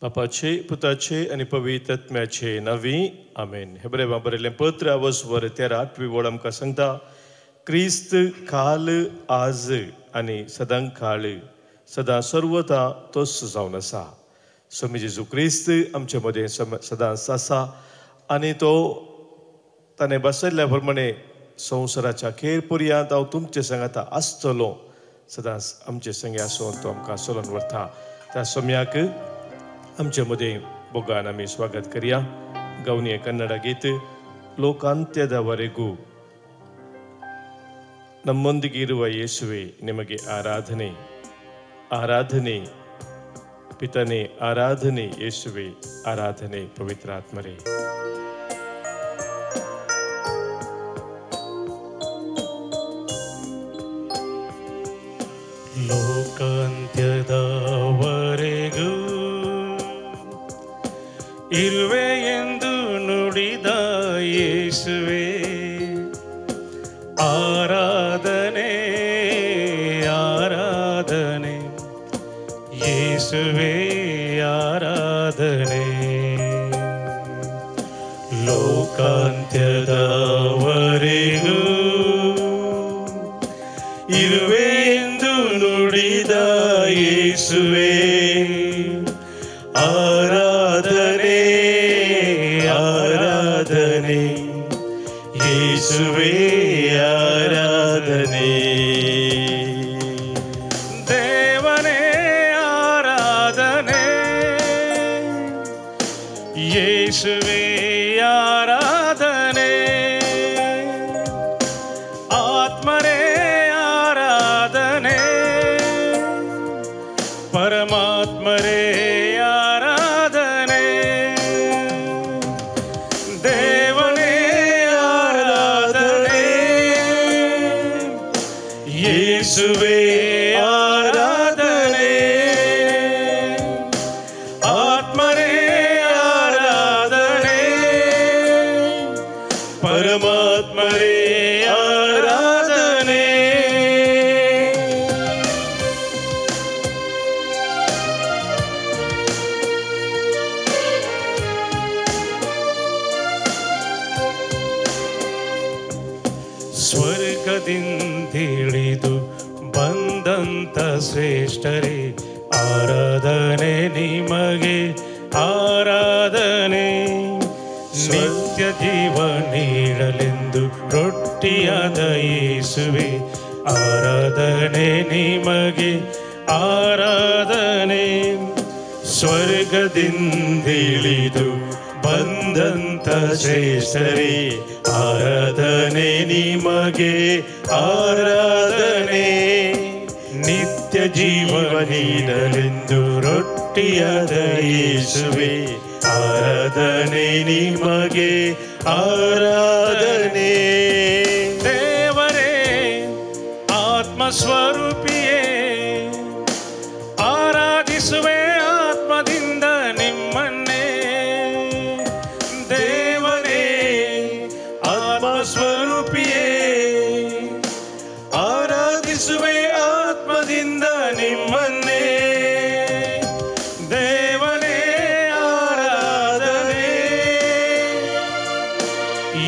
बापाचे पुताचे आनी पवित्र आत्म्याचे नांवी आमेन. हेब्रेवां बरयल्लें पत्र आवस वर 13 8वी वळ आमकां सांगता, क्रिस्त काल आज आनी सदां काळ सदां सर्वता तोच जावन आसा. स्वामी जेजू क्रिस्त आमचे मदें सदांच आसा आनी तो ताणें बसयल्ल्या प्रमाणे संवसाराच्या खेर पर्यंत हांव तुमचे सांगाता आसतलो, सदांच आमचे संगे आसून तो आमकां चलोवन व्हरता. त्या सोम्याक आमचे मदें बोगान आमी स्वागत करया. गावनी कन्नड गीत ಲೋಕಾಂತ್ಯದವರೆಗೂ ನಮ್ಮೊಂದಿಗೆ ಇರುವ ಯೇಸುವೆ ನಿಮಗೆ ಆರಾಧನೆ, ಆರಾಧನೆ ಪಿತನೇ, ಆರಾಧನೆ ಯೇಸುವೆ, ಆರಾಧನೆ ಪವಿತ್ರಾತ್ಮರೇ. ಲೋಕಾಂತ್ಯದವರೆಗೂ ಇರುವೆ ಎಂದು ನುಡಿದ ಯೇಸುವೆ ಆರಾಧನೆ, ಆರಾಧನೆ ಯೇಸುವೆ, ಆರಾಧನೆ. ಲೋಕಾಂತ್ಯದವರೆಗೂ ಇರುವೆ ಎಂದು ನುಡಿದ ಯೇಸುವೆ ಆರಾಧನೆ, ಆರಾಧನೆ ಯೇಸುವೆ, ಆರಾಧನೆ. ದೇವನೇ ಆರಾಧನೆ ಯೇಸುವೆ, ಆರಾಧನೆ. ಆತ್ಮನೇ ಆರಾಧನೆ ಪರಮಾತ್ಮರೇ ಆರಾಧನೆ. ದೇವನೇ ಆರಾಧನೆ ಯೇಸುವೆ, ಆರಾಧನೆ. ಆತ್ಮನೇ ಆರಾಧನೆ ಪರಮಾತ್ಮರೇ ಆರಾಧನೆ. ಸ್ವರ್ಗದಿಂದಿಳಿದು ಬಂದಂತ ಶ್ರೇಷ್ಠರೇ ಆರಾಧನೆ ನಿಮಗೆ, ಆರಾಧನೆ. ನಿತ್ಯ ಜೀವ ನೀಡಲೆಂದು ರೊಟ್ಟಿಯಾದ ಯೇಸುವೆ ಆರಾಧನೆ ನಿಮಗೆ, ಆರಾಧನೆ. ಸ್ವರ್ಗದಿಂದಿಳಿದು ಬಂದಂತ ಶ್ರೇಷ್ಠರೇ ಆರಾಧನೆ ನಿಮಗೆ, ಆರಾಧನೆ. ನಿತ್ಯ ಜೀವ ನೀಡಲೆಂದು ರೊಟ್ಟಿಯಾದ ಯೇಸುವೆ ಆರಾಧನೆ ನಿಮಗೆ, ಆರಾಧನೆ. ದೇವರೇ ಆತ್ಮಸ್ವರೂಪಿಯೇ ಆರಾಧಿಸುವೆ ಆತ್ಮದಿಂದ ನಿಮ್ಮನ್ನೇ. ದೇವರೇ ಆತ್ಮಸ್ವರೂಪಿಯೇ ಆರಾಧಿಸುವೆ ಆತ್ಮದಿಂದ ನಿಮ್ಮನ್ನೇ. ದೇವನೇ ಆರಾಧನೆ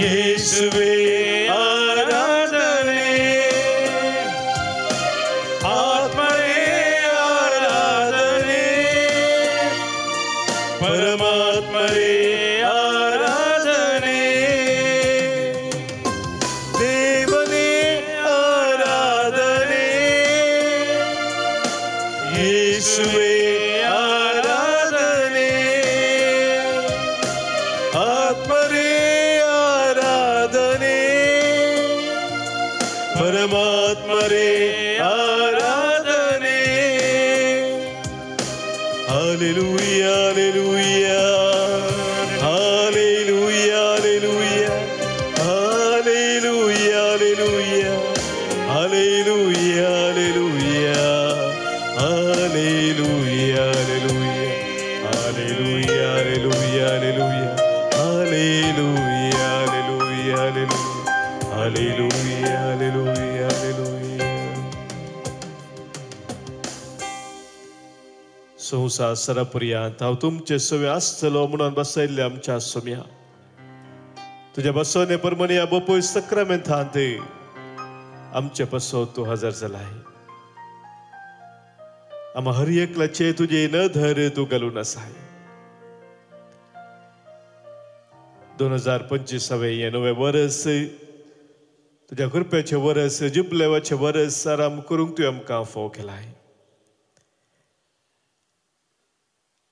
ಯೇಸುವೆ, ಆರಾಧನೆ. ಆತ್ಮನೇ ಆರಾಧನೆ ಪರಮಾತ್ಮರೇ ಆರಾಧನೆ. ದೇವನೇ ಆರಾಧನೆ ಯೇಸುವೆ, ಆರಾಧನೆ. ಆತ್ಮರೇ ಆರಾಧನೆ ಪರಮಾತ್ಮರೇ ಆರಾಧನೆ. Hallelujah, hallelujah, hallelujah, hallelujah, hallelujah, hallelujah, hallelujah, hallelujah, hallelujah, hallelujah, hallelujah, hallelujah, hallelujah, hallelujah, hallelujah, hallelujah. संवसार सरापर्यांत हांव तुमचे सवे आसतलो म्हणून बसयल्ले आमच्या सोम्या तुज्या बसोने परमनिया बोपोय सक्रामेंतांत आमचे पसो तूं हजर जालाय. आमा हर एकल्याचे तुजे नदर तूं घालून आसाय. 2025 हें नवें वरस तुज्या कृपेचें वरस, जुबलेवाचें वरस आराम करूंक तुवें आमकां फोव केलाय.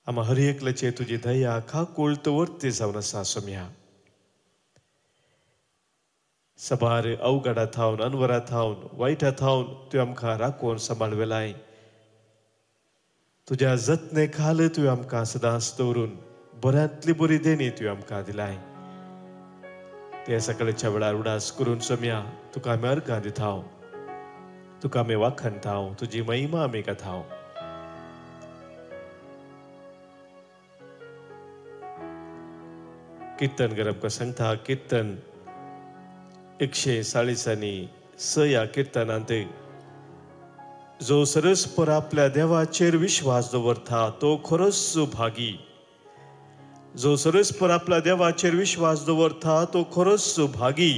आमा हर एकल्याचे तुजी दया काकूळ वर्ती जावन आसा सोम्या. सबार अवघडा थावन, अनवरा थावन, वायटा थावन तुवें आमकां राखून सांबाळ वेलाय. तुज्या जतने खाल तुवें आमकां सदांच दवरून बऱ्यांतली बरी देणी तुवें आमकां दिलाय. ते सकाळच्या वेळार उडास करून सोम्या तुका आमी अर्गां दिताव, तुका आमी वाखणताव, तुजी महिमा आमी गाताव. किर्तन आमकां सांगता, किर्तन 146 ह्या किर्तनांत, जो सरस्पर आपल्या देवाचेर विश्वास दवरता तो खरोच भागी. जो सरस्पर आपल्या देवाचेर विश्वास दवरता तो खरोच भागी,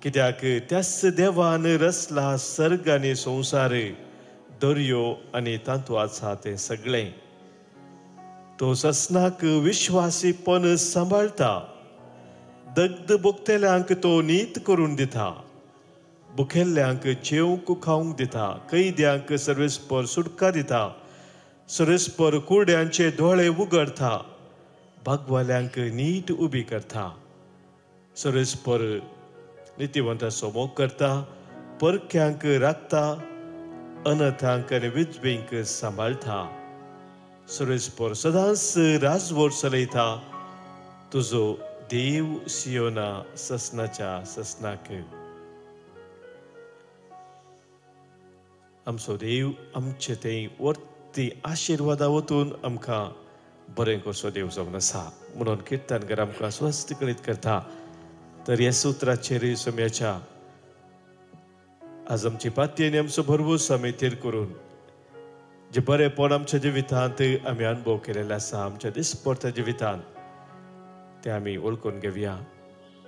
कित्याक त्याच देवान रचला सर्ग आनी संवसार, दर्यो आनी तातूंत आसा तें सगळें. तो ससनाक विश्वासीपण सांबाळटा, दग्ध भोगतल्यांक तो नीत करून दिता, भुकेल्ल्यांक जेवंक खावंक दिता, कैद्यांक सर्वेस्पर सुटका दिता, सर्वेस्पर कुरड्यांचे दोळे उगडता, बागवाल्यांक नीट उबी करता, सर्वेस्पर नितीवंताचो मोग करता, परक्यांक राखता, अनथांक आनी विधवेंक सांबाळटा, सर्वेस्पर सदांच राजवट चलयता. तुजो देव सियोना ससनाच्या ससनाक. आमचो देव आमचे ते वर्ती आशिर्वादा वतून आमकां बरें कसो देव जावन आसा म्हणून किर्तनकार आमकां स्वस्थ कळीत करता. तर ह्या सुत्राचेर सोम्याच्या आज आमची पाती आनी आमचो भरवंस आमी थीर करून जे बरेंपण आमच्या जिवितांत आमी अनुभव केलेले आसा, आमच्या दिसपडत्या जिवितांत ते आमी वळखून घेवया.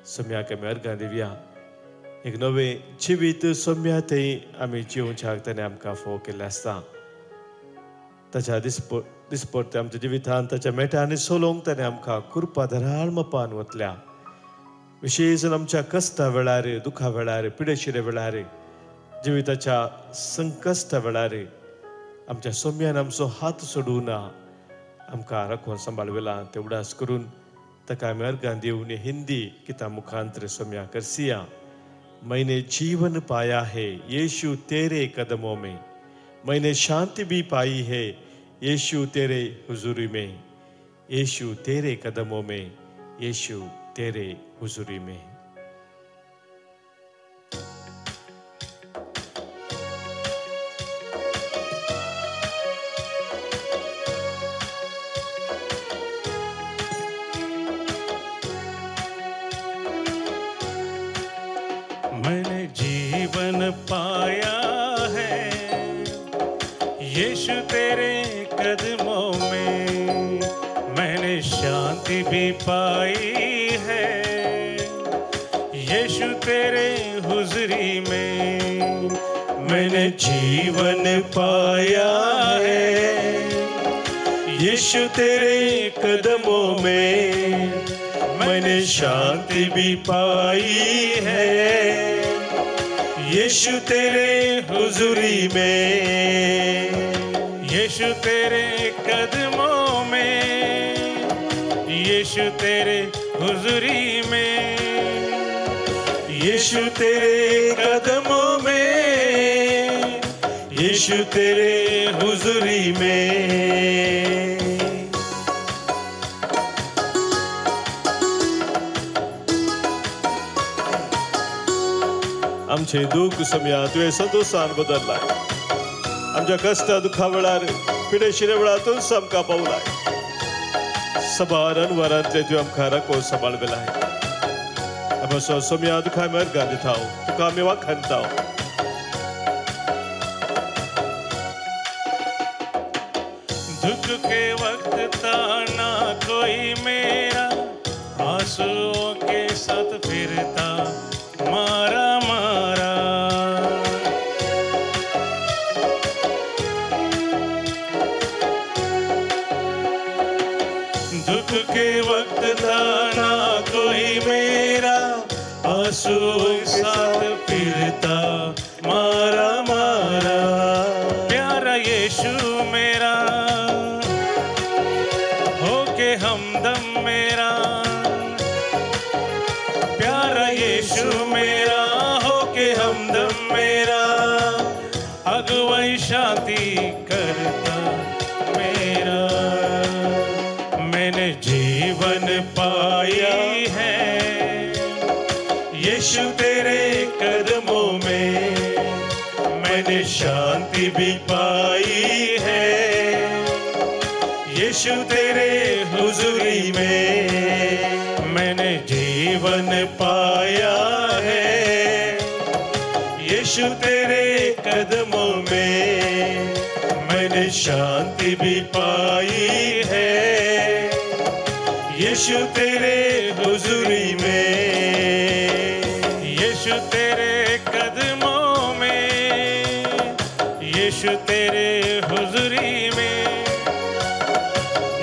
सोम्याक आमी अर्गां दिवया. एक नवें जिवीत सोम्या तें आमी जिवच्याक ताणें आमकां फोव केल्लें आसता. ताच्या दिसपडत्या आमच्या जिवितांत ताच्या मेटांनी सोलोवंक ताणें आमकां कृपा धराळ मपान वतल्या. विशेश आमच्या कश्टा वेळार, दुखा वेळार, पिडेशिरे वेळार, जिविताच्या संकश्टा वेळार आमच्या सोम्यान आमचो हात सोडूं ना, आमकां राखून सांबाळ वेला. तेवडास करून ताका आमी अर्गां दिवन हिंदी किता मुखांतर सोम्या करसिया. मैंने जीवन पाया है यीशु तेरे कदमों में, मैंने शांति भी पाई है यीशु तेरे हुजूरी में, यीशु तेरे कदमों में, यीशु तेरे हुजूरी में. मैंने जीवन पाया है यीशु तेरे कदमों में, मैंने शांति भी पाई है यीशु तेरे हुजूरी में। मैंने जीवन पाया है यीशु तेरे कदमों में, मैंने शांति भी पाई है यीशु तेरे हुजूरी में। यीशु तेरे कदमों में, यीशु तेरे हुजूरी में, यीशु तेरे कदमों में, यीशु तेरे हुजूरी में। आमचे दुःख सम्या तुवें संतोशान बदललाय, आमच्या कश्टा दुखा वेळार पिडेशिरे वेळार तूंच आमकां पावलाय. सबार अनवरांतले तुवें आमकां राखून सांबाळ वेलाय. आमचो सोम्या तुका आमी अर्गां दिताव, तुका आमी वाखाणताव. दुख के वक्त था ना कोई मेरा, आंसुओं के साथ फिरता मारा मारा। दुख के वक्त था ना कोई मेरा, आंसुओं के साथ फिरता मारा मारा। प्यारा यीशु मेरा हो के हमदम मेरा, प्यारा यीशु मेरा हो के हमदम मेरा, अगुवाई शांति करता मेरा। मैंने जीवन पाया है यीशु तेरे कदमों में, मैंने शांति भी पाई है यीशु तेरे हुजूरी में। मैंने जीवन पाया है यीशु तेरे कदमों में, मैंने शांति भी पाई है यीशु तेरे हुजूरी में। यीशु तेरे कदमों में, यीशु तेरे हुजूरी में,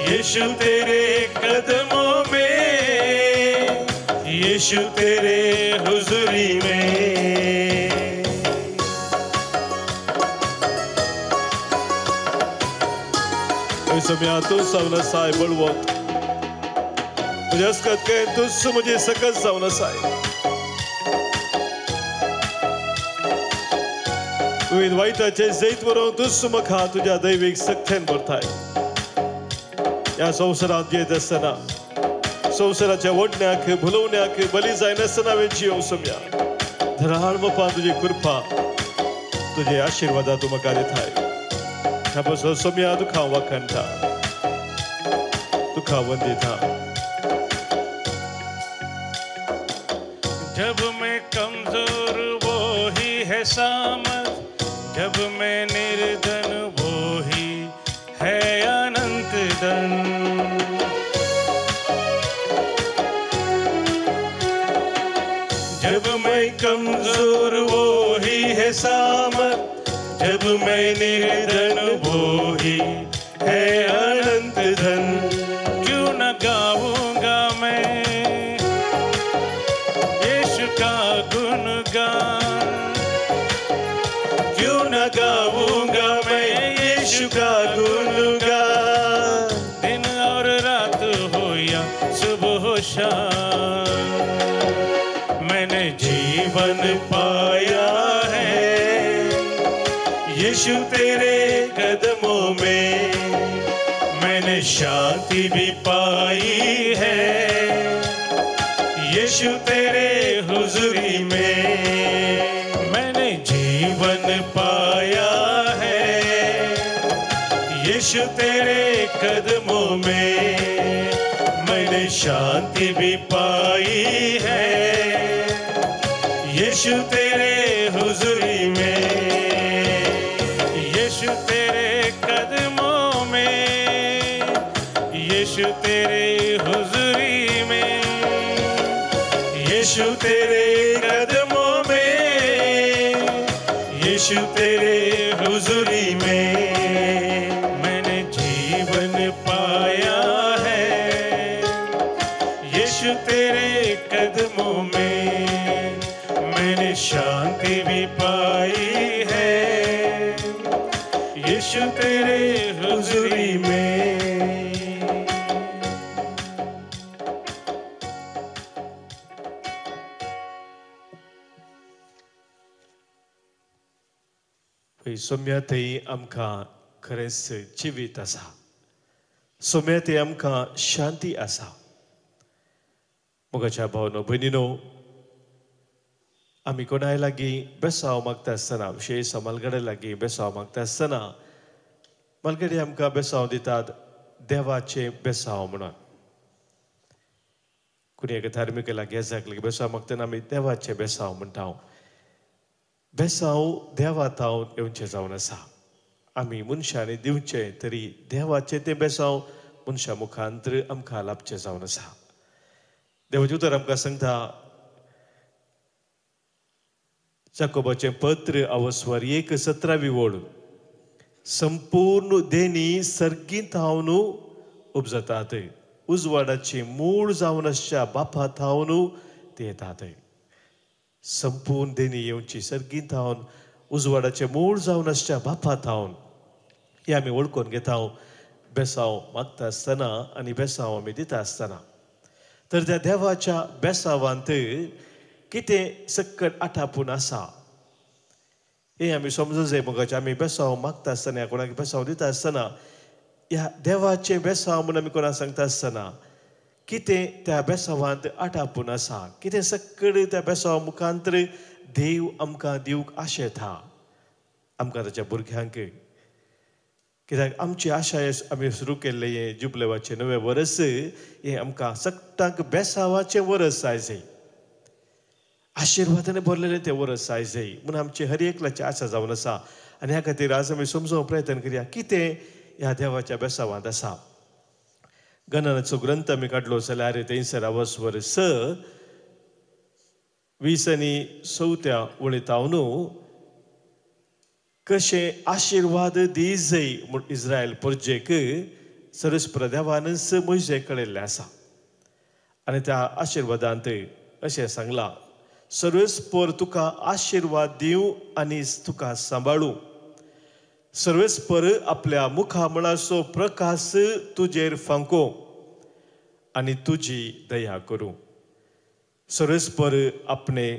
यीशु तेरे कदमों में, यीशु तेरे हुजूरी में। तूं जावन आसाय बळवंत, म्हज्या अस्कत काय तूंच म्हजी सकत जावन आसाय। विविध वायटाचे जैत व्हरूंक तूंच म्हाका तुज्या दैवीक सक्तेन भरताय। ह्या संवसारांत येत आसतना संवसाराच्या ओडण्याक भुलोवण्याक बली जायनासतना हांवें जियोवंक सोम्या धराळ मपा तुजी कृपा तुजे आशिर्वादा तूं म्हाका दिताय। ह्या पासून सोम्या तुका हांव वाखाणटा, तुका वंदिता। जब मैं कमजोर वो ही है सामर्थ, जब मैं निर्धन वो ही है अनंत धन। जब मैं कमजोर वो ही है सामर्थ, जब मैं निर्धन वो ही है अनंत धन। क्यों न गाऊंगा मैं यीशु का गुणगान, क्यों न गाऊंगा मैं यीशु का गुणगान। दिन और रात हो या सुबह हो शाम, मैंने जीवन पाया है यीशु तेरे कदमों में, मैंने शांति भी पाई है यीशु तेरे हुजूरी में। मैंने जीवन पाया है यीशु तेरे कदमों में, मैंने शांति भी पाई है यीशु तेरे हुजूरी में। यीशु तेरे कदमों में, यीशु तेरे हुजूरी में, यीशु तेरे कदमों में, यीशु तेरे हुजूरी में। मैंने जीवन पाया है यीशु तेरे कदमों में, मैंने शांति भी पाई है यीशु तेरे हुजूरी में। सोम्या थंय आमकां खरेंच जिवीत आसा, सोम्या थंय आमकां शांती आसा। मोगाच्या भावनो भयणीनो, आमी कोणाय लागीं बेसांव मागता आसतना, विशेश म्हालगड्या लागीं बेसांव मागता आसतना म्हालगडे आमकां बेसांव दितात देवाचें बेसांव म्हणून। कोणी एका धार्मीक लागीं येजाक लागीं बेसांव मागतना आमी देवाचें बेसांव म्हणटा। बेसांव देवा थावन येवचें जावन आसा। आमी मनशांनी दिवचें तरी देवाचें तें बेसांव मनशा मुखांतर आमकां लाभचें जावन आसा. देवाचें उतर आमकां सांगता जाकोबाचें पत्र अवस्वर 1:17 ओळ, संपूर्ण देणी सर्गींत थावन उपजतात, उजवाडाची मूळ जावन आसच्या बापा थावन ते येतात. संपूर्ण देणी येवची सर्गींत थावन उजवाडाचें मूळ जावन आसच्या बापा थावन हें आमी वळखून घेता बेसांव मागता आसतना आनी बेसांव आमी दिता आसतना. तर त्या देवाच्या बेसावांत कितें सक्कट आठापून आसा हें आमी समजूं जाय. मोगाचें आमी बेसांव मागता आसतना कोणाक बेसांव दिता आसतना ह्या देवाचें बेसांव म्हूण आमी कोणाक सांगता आसतना कितें त्या बेसावांत आठापून आसा, कितें सक्कड त्या बेसांव मुखांतर देव आमकां दिवंक आशेता आमकां ताच्या भुरग्यांक. कित्याक आमची आशा आमी सुरू केल्लें हें जुबलेवाचें नवें वरस हें आमकां सगटांक बेसावाचें वरस आयज, आशिर्वादान भरलेलें तें वरस आयज म्हूण आमची हर एकल्याची आशा जावन आसा. आनी ह्या खातीर आज आमी समजूंक प्रयत्न करया कितें ह्या देवाच्या बेसावांत आसा. गणनाचो ग्रंथ आमी काडलो जाल्यार थंयसर अवस्वर 6:20 आनी 4 वळींत कशें आशिर्वाद दी जय म्हूण इस्रायल परजेक सरस्पर देवानच मोयजे कळयल्लें आसा. आनी त्या आशिर्वादांत अशें सांगलां, सर्वेस्पर तुका आशिर्वाद दिवं आनी तुका सांबाळूं, सर्वेस्पर आपल्या मुखामळाचो प्रकाश तुजेर फांको आनी तुजी दया करूं, सर्वेस्पर आपणे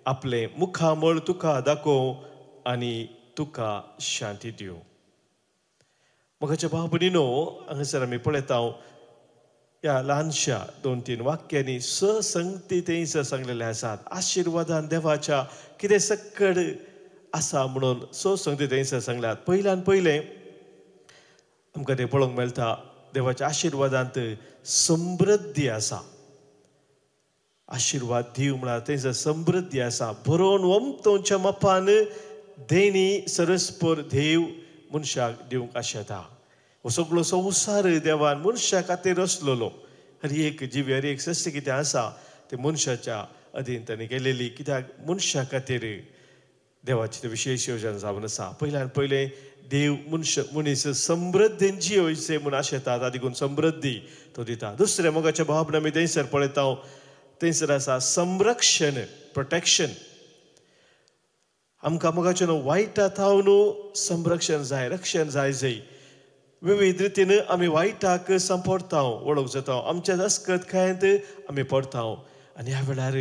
आपलें मुखामळ तुका दाखोवं आनी तुका शांती दिवं. मोगाच्या भाव भयणीनो, हांगासर आमी पळयता ह्या ल्हानशा 2-3 वाक्यांनी संगती थंयसर सांगलेले आसात. आशिर्वादान देवाच्या कितें सक्कड आसा म्हणून संगती थंयसर सांगल्यात. पयल्यान पयलें आमकां तें पळोवंक मेळटा देवाच्या आशिर्वादांत समृद्धी आसा. आशिर्वाद दिव म्हळ्यार थंयसर समृद्धी आसा. भरोवन वमतोच्या मापान देणी सरस्पर देव मनशाक दिवंक आशेता. हो सगळो संवसार देवान मनशा खातीर रचलेलो. हर एक जिवी हर एक सस्य कितें आसा तें मनशाच्या अधीन ताणें केलेली, कित्याक मनशा खातीर देवाची ते विशेश योजना जावन आसा. पयल्यान पयलें देव मनीस समृद्धीन जियोवचें म्हूण आशेता, देखून समृद्धी तो दिता. दुसरें मोगाच्या भाव आमी थंयसर पळयता थंयसर आसा संरक्षण, प्रोटेक्शन. आमकां मोगाचें न्हू वायटा थावन संरक्षण जाय, रक्षण जाय जय. विविध रितीन आमी वायटाक सांपडटा, वळख जाता, आमच्या अस्कत खायंत आमी पडटा आनी ह्या वेळार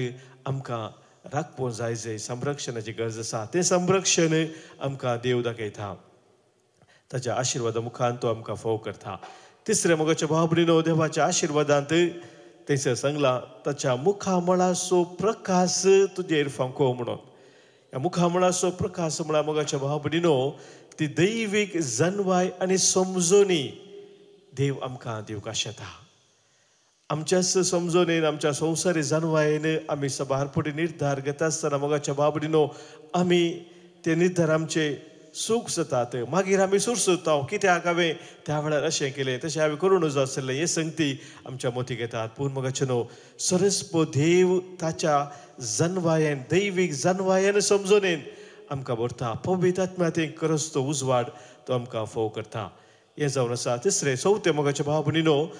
आमकां राखपोवंक जाय जय, संरक्षणाची गरज आसा. तें संरक्षण आमकां देव दाखयता, ताच्या आशिर्वादा मुखान तो आमकां फोव करता. तिसरें मोगाच्या भाव भयणीनो, देवाच्या आशिर्वादांत थंयसर सांगलां ताच्या मुखामळाचो प्रकाश तुजेर फांको म्हणून. ह्या मुखामळाचो प्रकाश म्हळ्यार मोगाच्या भाव भयणीनो ती दैवीक जनवाय आनी समजोनी देव आमकां दिवंक आशेता. आमच्याच समजोनेन आमच्या संवसारी जनवायेन आमी सबार फुडें निर्धार घेता आसतना मोगाच्या भाव भयणीनो आमी ते निर्धार आमचे सूख जातात. मागीर आमी सुरसुरता कित्याक हांवें त्या वेळार अशें केलें तशें हांवें करूं नजो आसलें, हे संगती आमच्या मोतीक येतात. पूण मोगाचें न्हू सरस्पो देव ताच्या जनवायेन दैवीक जनवायेन समजोनेन आमकां भरता. पवित्र आत्म्या तें करस तो उजवाड तो आमकां फोव करता. हें जावन आसा. तिसरें चवथें मोगाचें भाव भयणीनो,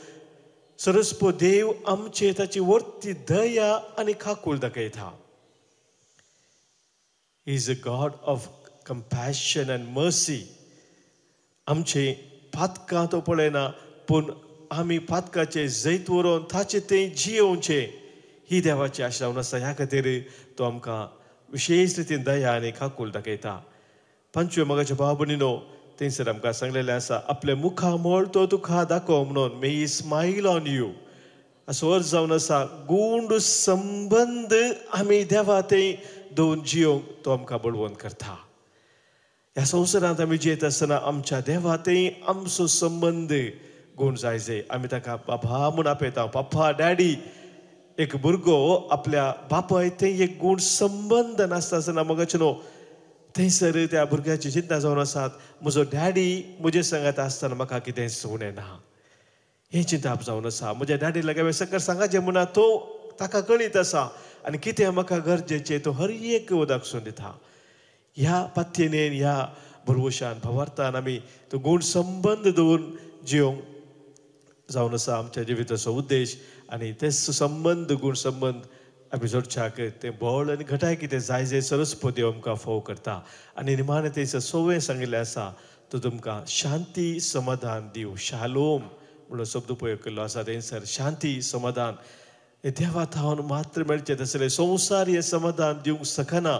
सरस्पो देव आमचे ताची वर्ती दया आनी काकूळ दाखयता. He is a God of compassion and mercy. आमचे पातकां तो पळयना, पूण आमी पातकाचे जैत व्हरोन ताचें तें जियोवचें ही देवाची आशा जावन आसा. ह्या खातीर तो आमकां विशेश रितीन दया आनी काकूळ दाखयता. पांचव्या मोगाच्या भाव भयणीनो, थंयसर आमकां सांगलेलें आसा आपलें मुखामळ तो तुका दाखोव म्हणून, may he smile on you. असो अर्थ जावन आसा गूंड संबंद आमी देवा थंय दोन जियोवंक तो आमकां बळवंत करता. ह्या संवसारांत आमी जियेत आसतना आमच्या देवा थंय आमचो संबंद गूण जाय जाय. आमी ताका बाबा म्हूण आपयता, पप्पा डॅडी. एक भुरगो आपल्या बापाय थंय एक गूण संबंद नासता आसतना मोगाचें न्हू थंयसर त्या भुरग्याची चिंता जावन आसात, म्हजो डॅडी म्हजे सांगात आसतना म्हाका कितेंच उणें ना, हें चिंताप जावन आसा. म्हज्या डॅडी लागीं हांवें सकर सांगाचें म्हणा तो ताका कळीत आसा आनी कितें म्हाका गरजेचें तो हर एक उदक दिता. ह्या पत्तेनेन ह्या भरवशान भावार्थान आमी तो गूण संबंद दवरून जिवंक जावन आसा आमच्या जिविताचो उद्देश. आनी तेच संबंद गूण संबंद आमी जोडच्याक तें बळ आनी घटाय कितें जाय जाय सरस्पती देव आमकां फोव करता. आनी निमाणें थंयसर सोवें सांगिल्लें आसा, तो तुमकां शांती समाधान दिवं. शालोम म्हणून शब्द उपयोग केल्लो आसा थंयसर. शांती समाधान हें देवा थावन मात्र मेळचें तसलें संवसार हें समाधान दिवंक शकना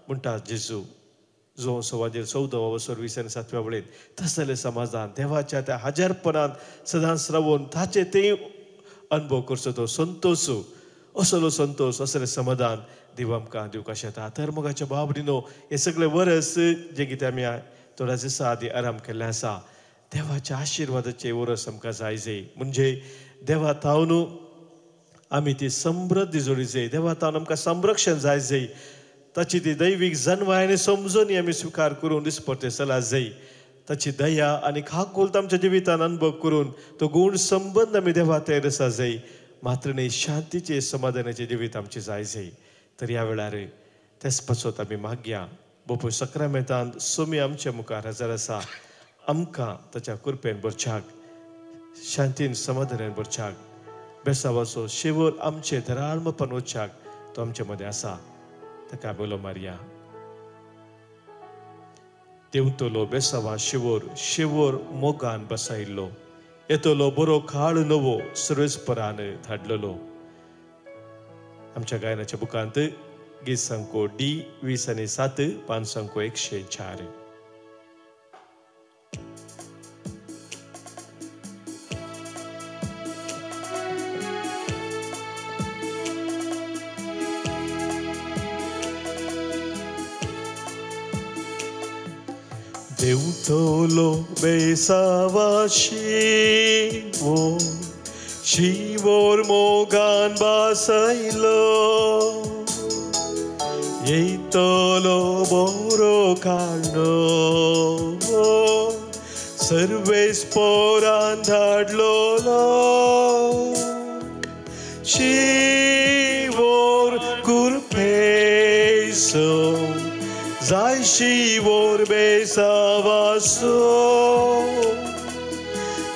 म्हणटा जेजू. जो 14 वसर 20 आनी 7व्या वळींत तसलें समाधान देवाच्या त्या हजारपणांत सदांच रावून ताचे ते अनुभव करचो तो संतोश, असलो संतोश असलें समाधान देव आमकां दिवंक शकता. तर मोगाच्या बाबडीनो हें सगळें वरस जें कितें आमी थोड्या दिसां आदीं आराम केल्लें आसा, देवाच्या आशिर्वादाचें वरस आमकां जाय जाय. म्हणजे देवा थावन आमी ती समृद्धी जोडी जाय, देवा थावन आमकां संरक्षण जाय जाय, ताची ती दैवीक जनवाय आनी समजणी आमी स्विकार करून दिसपट्टे चला जाय. ताची दया आनी खाकोल आमच्या जिवितान अनुभव करून तो गूण संबंद आमी देवा तयार आसा जाय. मात्र न्ही शांतीचे समाधानाचे जिवीत आमचें जाय जाय. तर ह्या वेळार तेच पासत आमी मागया बोपय सक्रामेंतान सोमी आमच्या मुखार हजर आसा, आमकां ताच्या कृपेन भरच्याक, शांतीन समाधानान भरच्याक, बेसावाचो शेवट आमचे धराळमपण वच्याक तो आमचे मदें आसा. ताका बोलो मारया. देंवतलो बेसावा शिवोर शिवोर मोगान बसायिल्लो, येतलो बरो काळ नवो सर्वेस्परान धाडलेलो. आमच्या गायनाच्या बुकांत गीत सांको डी 20 आनी 7 5 सांको 104. देंवतलो बेसावा शिवोर शिवोर मोगान बसयलो, येतलो बरो काळ नवो सर्वेस्परान धाडलेलो. शिवोर कृपेचो जाय शिवोर बेसावासो,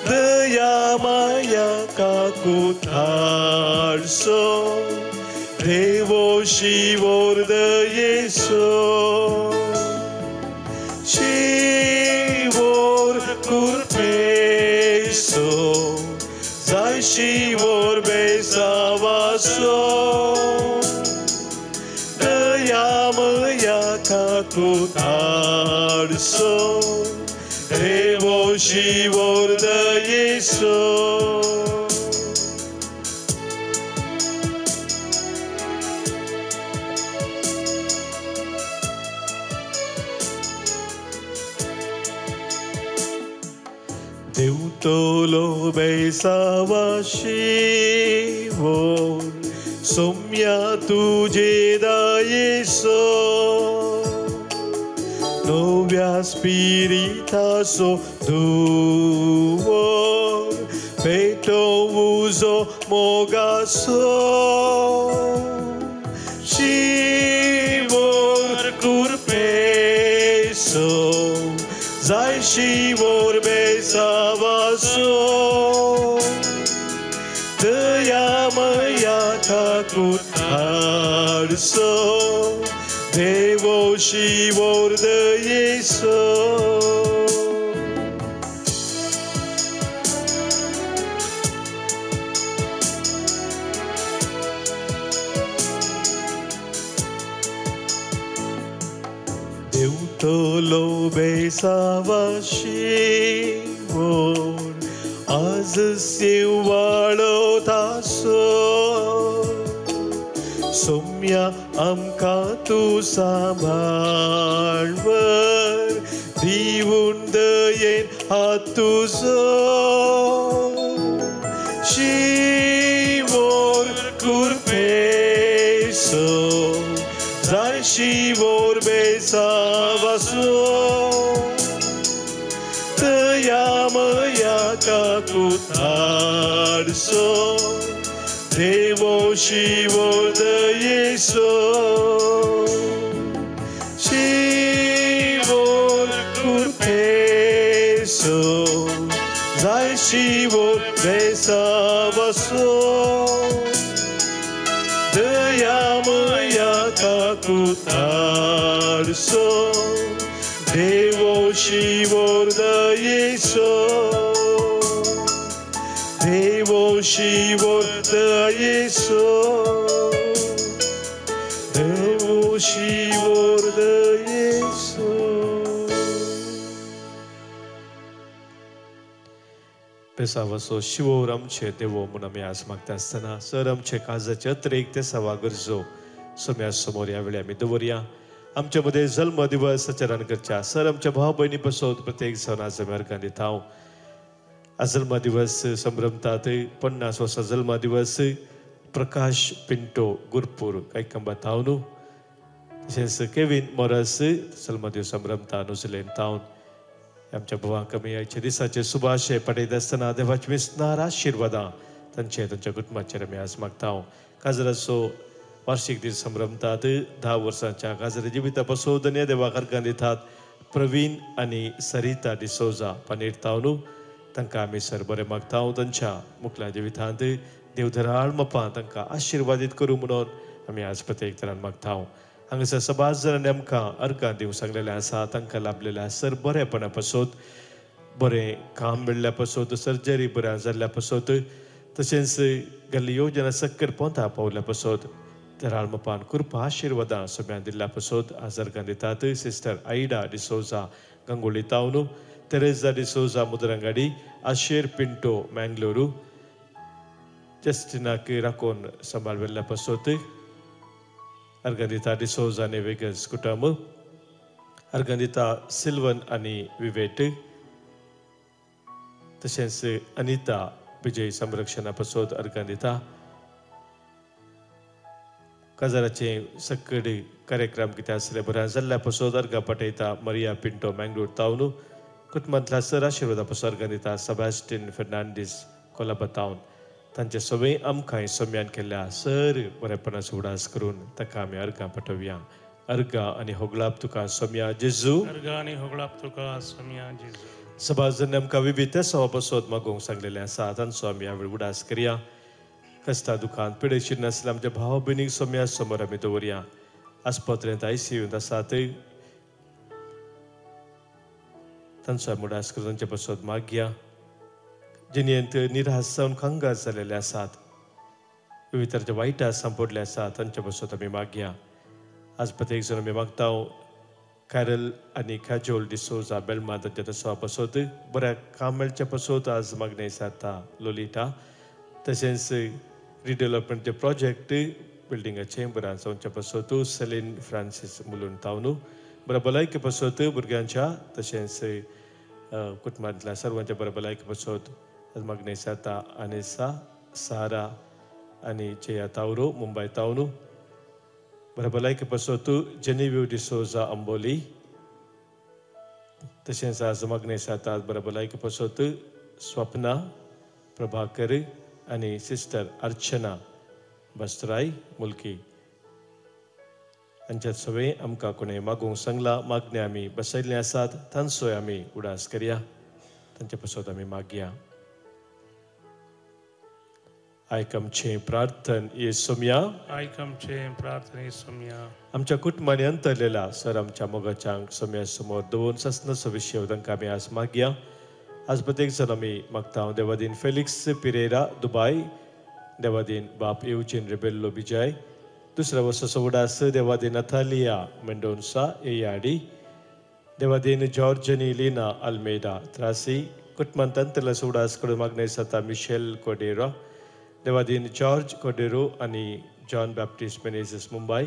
दया माया काकुतारसो देवो शिवोर दयेसो. शिवोर कृपेचो जाय शिवोर बेसावासो, दया माया काकुतारसो देवो शिवोर दयेसो. देंवतलो बेसावा शिवोर सोम्या तुजे दयेसो, नव्या स्पिरिताचो धुंवर पेटोवं उजो मोगाचो. शिवोर कृपेचो जाय शिवोर बेसावासो, दया माया काकुतारसो देवो शिवोर दयेसो. देंवतलो बेसावा शिवोर आज शिवाळो तासो, सोम्या आमकां तूं सांबाळ व्हर दिवन दयेन हात तुजो. शिवोर कृपेचो जाय शिवोर बेसावासो, काकुतारसो देवो शिवो दयेसो शिवो कृपेसो जाय शिवो बेसावसो दयामया काकुतारसो देवो शिवो दयेसो देवो शिवो दयेसो देवो शिवो दयेसो. पेसावसो शिवोर आमचे देवो म्हूण आमी आज मागता आसतना सर आमचे काजाचे अत्रेक ते सवा गरजो सोम्या समोर ह्या वेळी आमी दवरया. आमच्या मदें जल्म दिवस आचरण करच्या सर आमच्या भाव भयणी पसोत प्रत्येक जावन आज आमी अर्गां दिता. आज जल्म दिवस संभ्रमतात 50 वर्सां जल्म दिवस प्रकाश पिंटो गुरपूर कांयकंबा तावन, तशेंच केवीन मोरस जल्म दिवस संभ्रमता नुजलेन तावन. आमच्या भावांक आमी आयच्या दिसाचे सुभाशे पडयत आसतना देवाचे विस्नार आशिर्वादां तांचे तांच्या कुटुंबाचेर आमी आज मागता. काजराचो वार्षिक दीस संभ्रमतात 10 वर्सांच्या काजरा जिविता पासून धन्य देवाक अर्गां दितात प्रवीण आनी सरिता डिसोजा पनीर तावन. तांकां आमी सर बरें मागता. तांच्या मुखल्या जिवितांत देव धराळ मपां तांकां आशिर्वादीत करूं म्हणून आमी आज प्रत्येक तरान मागता. हांगासर सबाज जाणांनी आमकां अर्गां दिवंक सांगलेलें आसा. तांकां लाभलेलें सर बरेपणा पासत बरें काम मेळ्ळ्या पासत सर्जरी बऱ्या जाल्ल्या पासत तशेंच गेल्ली योजना सक्कर पोंता पावल्या पासत धराळ मपान कृपा आशिर्वादां सगळ्यां दिल्ल्या पासत आज अर्गां दितात सिस्टर आयडा डिसोजा गंगोली तावन, तेरेजा डिसोजा मुदरंगाडी, आशेर पिंटो मँगलोरू, जस्टिनाक राकोन सांबाळ वेल्ल्या पासत अर्गां दिता डिसोजा आनी वेगस कुटुंब, अर्गां दिता सिल्वन आनी विवेट, तशेंच अनिता विजय संरक्षणा पासत अर्गां दिता. काजाराचे सक्कड कार्यक्रम कितें आसले बरें जाल्ल्या पासत अर्गां पठयता मरिया पिंटो मँगलोर तावन. कुटुंबांतल्या सर आशिर्वादा पासत अर्गां दिता सेबास्टियन फेर्नांडीस कोलाबा तावन. तांचे सगळें आमकां सोम्यान केल्ल्या सर बरेपणाचो उडास करून ताका आमी अर्गां पठोवया. अर्गां आनी होगळाप तुका सोम्या जेजू, अर्गां आनी होगळाप तुका सोम्या जेजू. सभाजन आमकां विविध सवा पासत मागोवंक सांगलेलें आसा. तांचो आमी ह्या वेळ उडास करया. कश्टा दुखान पिडेशीर नासल्या आमच्या भाव भयणीक सोम्या समोर आमी दवरया. आस्पत्रेंत आयसीयूंत आसात तांचो आमी उडास करून तांचे पासत मागया. जिणेंत निराश जावन कंगाल जाल्लेले आसात, विविध तरेचे वायट सांपडले आसात तांचे पासत आमी मागया. आज प्रत्येक जाण आमी मागता कॅरल आनी काजोल डिसोजा बेलमा तांच्या तसो पासत बऱ्या काम मेळच्या पासत आज मागणें जाता लोलिटा, तशेंच रिडेवलपमेंटचे प्रोजेक्ट बिल्डिंगाचे बऱ्या जावच्या पासत सेलीन फ्रांसीस मुलून तावन, बऱ्या भलायके पासत भुरग्यांच्या तशेंच कुटुंबांतल्या सर्वांच्या बऱ्या भलायके पासत आज मागणें जाता अनेसा सारा आनी जया तावरो मुंबय तावन. बऱ्या भलायके पासत जेनिव्यू डिसोजा अंबोली, तशेंच आज मागणें जाता बऱ्या भलायके पासत स्वप्ना प्रभाकर आनी सिस्टर अर्चना बस्तराय मुल्की. हांच्या सगळें आमकां कोणें मागूंक सांगलां मागणें आमी बसयल्लें आसात तांचोय आमी उडास करया. तांचे पासत आमी मागया. आयक आमचें प्रार्थन ये सोम्या, आयक आमचें प्रार्थन ये सोम्या. आमच्या कुटुंबांनी अंतरलेला सर आमच्या मोगाच्यांक सोम्या समोर दवरून ससनाचो विशय तांकां आमी आज मागया. आज प्रत्येक जाण आमी मागता देवादीन फेलिक्स पिरेरा दुबाय, देवादीन बाप येवजीन रिबेल्लो बिजय, दुसऱ्या वर्साचो उडास देवादीन नथालिया मेंडोन्सा एयाडी, देवादीन जॉर्जनी लिना अल्मेडा त्रासी, कुटुंबांत अंतरला उडास कडून मागणें जाता मिशेल कोडेरो, देवादीन जॉर्ज कोडेरो आनी जॉन बॅप्टिस्ट मेनेझस मुंबय,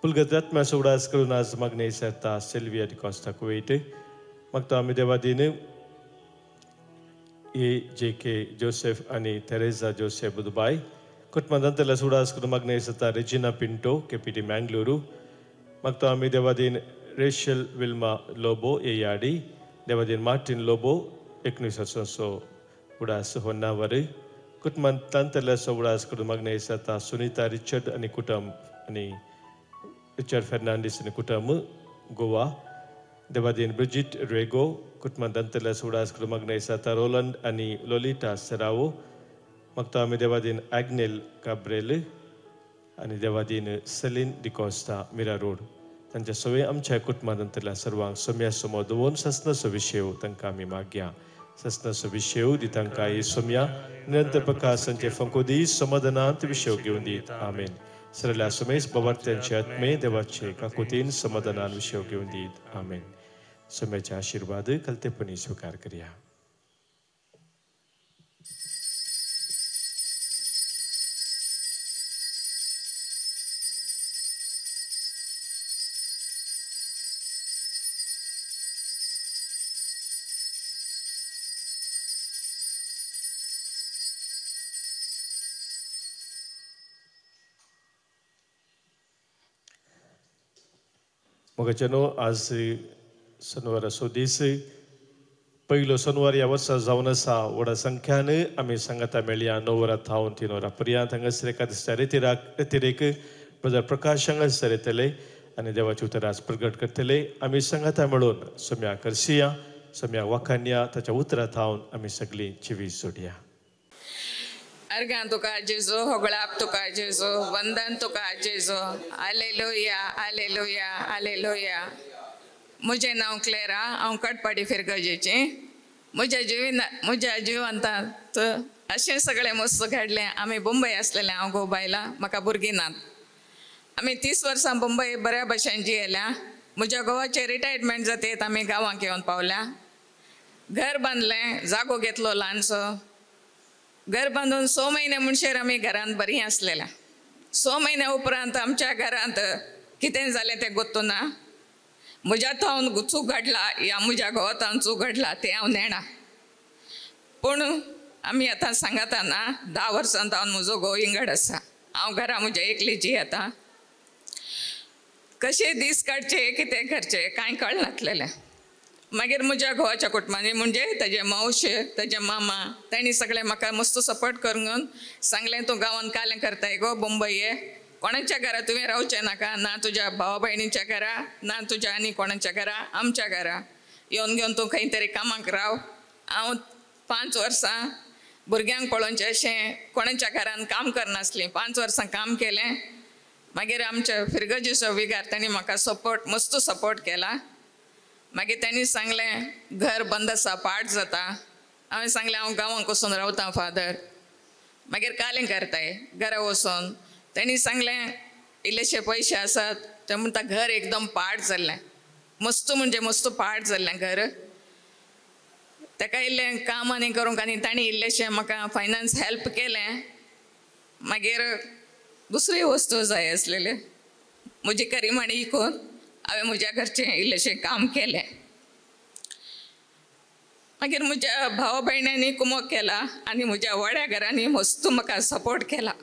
पुलगत आत्म्याचो उडास करून आज मागणें जाता सिल्विया डिकॉस्टा कुवेट. मागता आमी देवादीन ए जे के जोसेफ आनी तेरेजा जोसेफ दुबाय, कुटुंबांत अंतरला उडास करून मागणें जाता रेजिना पिंटो केपीटी मँगलुरू. मागता आमी देवादीन रेशल विल्मा लोबो एयाडी, देवादीन मार्टीन लोबो 19 वर्सांचो उडास होन्नावर कुटुंबांतल्याचो उडास करून मागणें जाता सुनिता रिचर्ड आनी कुटुंब आनी रिचर्ड फेर्नांडीस आनी कुटुंब गोवा देवादीन ब्रिजिट रेगो कुटुंबांतल्याचो उडास करून मागणें जाता रोलंड आनी लोलिटा सेरावो मागता आमी देवादीन आग्नेल काब्रेल आनी देवादीन सेलीन डिकॉस्ता मिरा रोड तांच्या सगळे आमच्या कुटुंबांतल्या सर्वांक सोम्या सोमो दवरून ससनाचो विशेव तांकां आमी मागया ससनाचो विशेव दी तांकां हे सोम्या निरंतर प्रकाशांचे फंको दी समाधानांत विशेव घेवन दीत आमेन. सरल्या सोमेस बाबार्थ्यांचे आत्मे देवाचे काकुतीन समाधानान विशेव घेवन दीत आमेन. सोम्याचे आशिर्वाद कलतेपणी स्विकार करया. मोगाच्यानो आज शनिवाराचो दीस पयलो शनिवार ह्या वर्सा जावन आसा. व्हडा संख्यान आमी सांगाता मेळया 9 वरां थावन 3 वरां पर्यंत हांगासर एका दिसता रेतिरेक ब्रदर प्रकाश हांगासर येतले आनी देवाचे उतर आज प्रगट करतले. आमी सांगाता मेळून सम्या करसिया सम्या वाखान्या ताच्या उतरा थावन आमी सगळीं जिवीत सोडया. अर्घां तुका जेजू, होगळाप तुका जेजू, वंदन तुका जेजू, आलेलुया आलेलुया आलेलुया. म्हजें नांव क्लेरा, हांव कटपाडी फिरगजेचें. म्हज्या म्हज्या जिवंतांत अशें सगळें मस्त घडलें. आमी मुंबय आसलेलें, हांव घोव बायलां, म्हाका भुरगीं नात. आमी 30 वर्सां मुंबय बऱ्या भशेन जियेल्या. म्हज्या घोवाचें रिटायरमेंट जातेत आमी गांवांक येवन पावल्या. घर बांदलें, जागो घेतलो ल्हानसो. घर बांदून 6 म्हयने म्हणशेर आमी घरांत बरीं आसलेल्या. 6 म्हयन्या उपरांत आमच्या घरांत कितें जालें तें गोत्तू ना. म्हज्या थावन चूक घडला या म्हज्या घोवा थावन चूक घडला तें हांव नेणा, पूण आमी आतां सांगता ना 10 वर्सां थावन म्हजो घोव इंगड आसा. हांव घरा म्हज्या एकली जियेता. कशे दीस काडचे कितें करचें कांय कळनासलेलें. मागीर म्हज्या घोवाच्या कुटुंबांनी म्हणजे ताजे मावशे ताजे मामा तांणी सगळें म्हाका मस्त सपोर्ट करून सांगलें, तूं गांवांत कालें करताय गो, मुंबय ये, कोणाच्या घरा तुवें रावचें नाका, ना तुज्या भावा भयणीच्या घरा, ना तुज्या आनी कोणाच्या घरा, आमच्या घरा येवन घेवन तूं खंय तरी कामाक राव. हांव 5 वर्सां भुरग्यांक पळोवचें अशें कोणाच्या घरान काम करनासलें. 5 वर्सां काम केलें. मागीर आमच्या फिरगजीचो विगार तांणी म्हाका सपोर्ट मस्त सपोर्ट केला. मागीर तांणी सांगलें घर बंद आसा, पाड जाता. हांवें सांगलें हांव गांवांक वचून रावतां फादर. मागीर कालें करताय घरा वचून. तांणी सांगलें इल्लेशे पयशे आसात ते म्हणटा घर एकदम पाड जाल्लें, मस्त म्हणजे मस्त पाड जाल्लें घर. ताका इल्लें काम आनी करूंक आनी तांणी इल्लेशें म्हाका फायनान्स हेल्प केलें. मागीर दुसरी वस्तू जाय आसलेले म्हजी करिमाणी इकून हांवें म्हज्या घरचें इल्लेशें काम केलें. मागीर म्हज्या भाव भयण्यांनी कुमोक केला आनी म्हज्या व्हड्या घरांनी मस्त म्हाका सपोर्ट केला.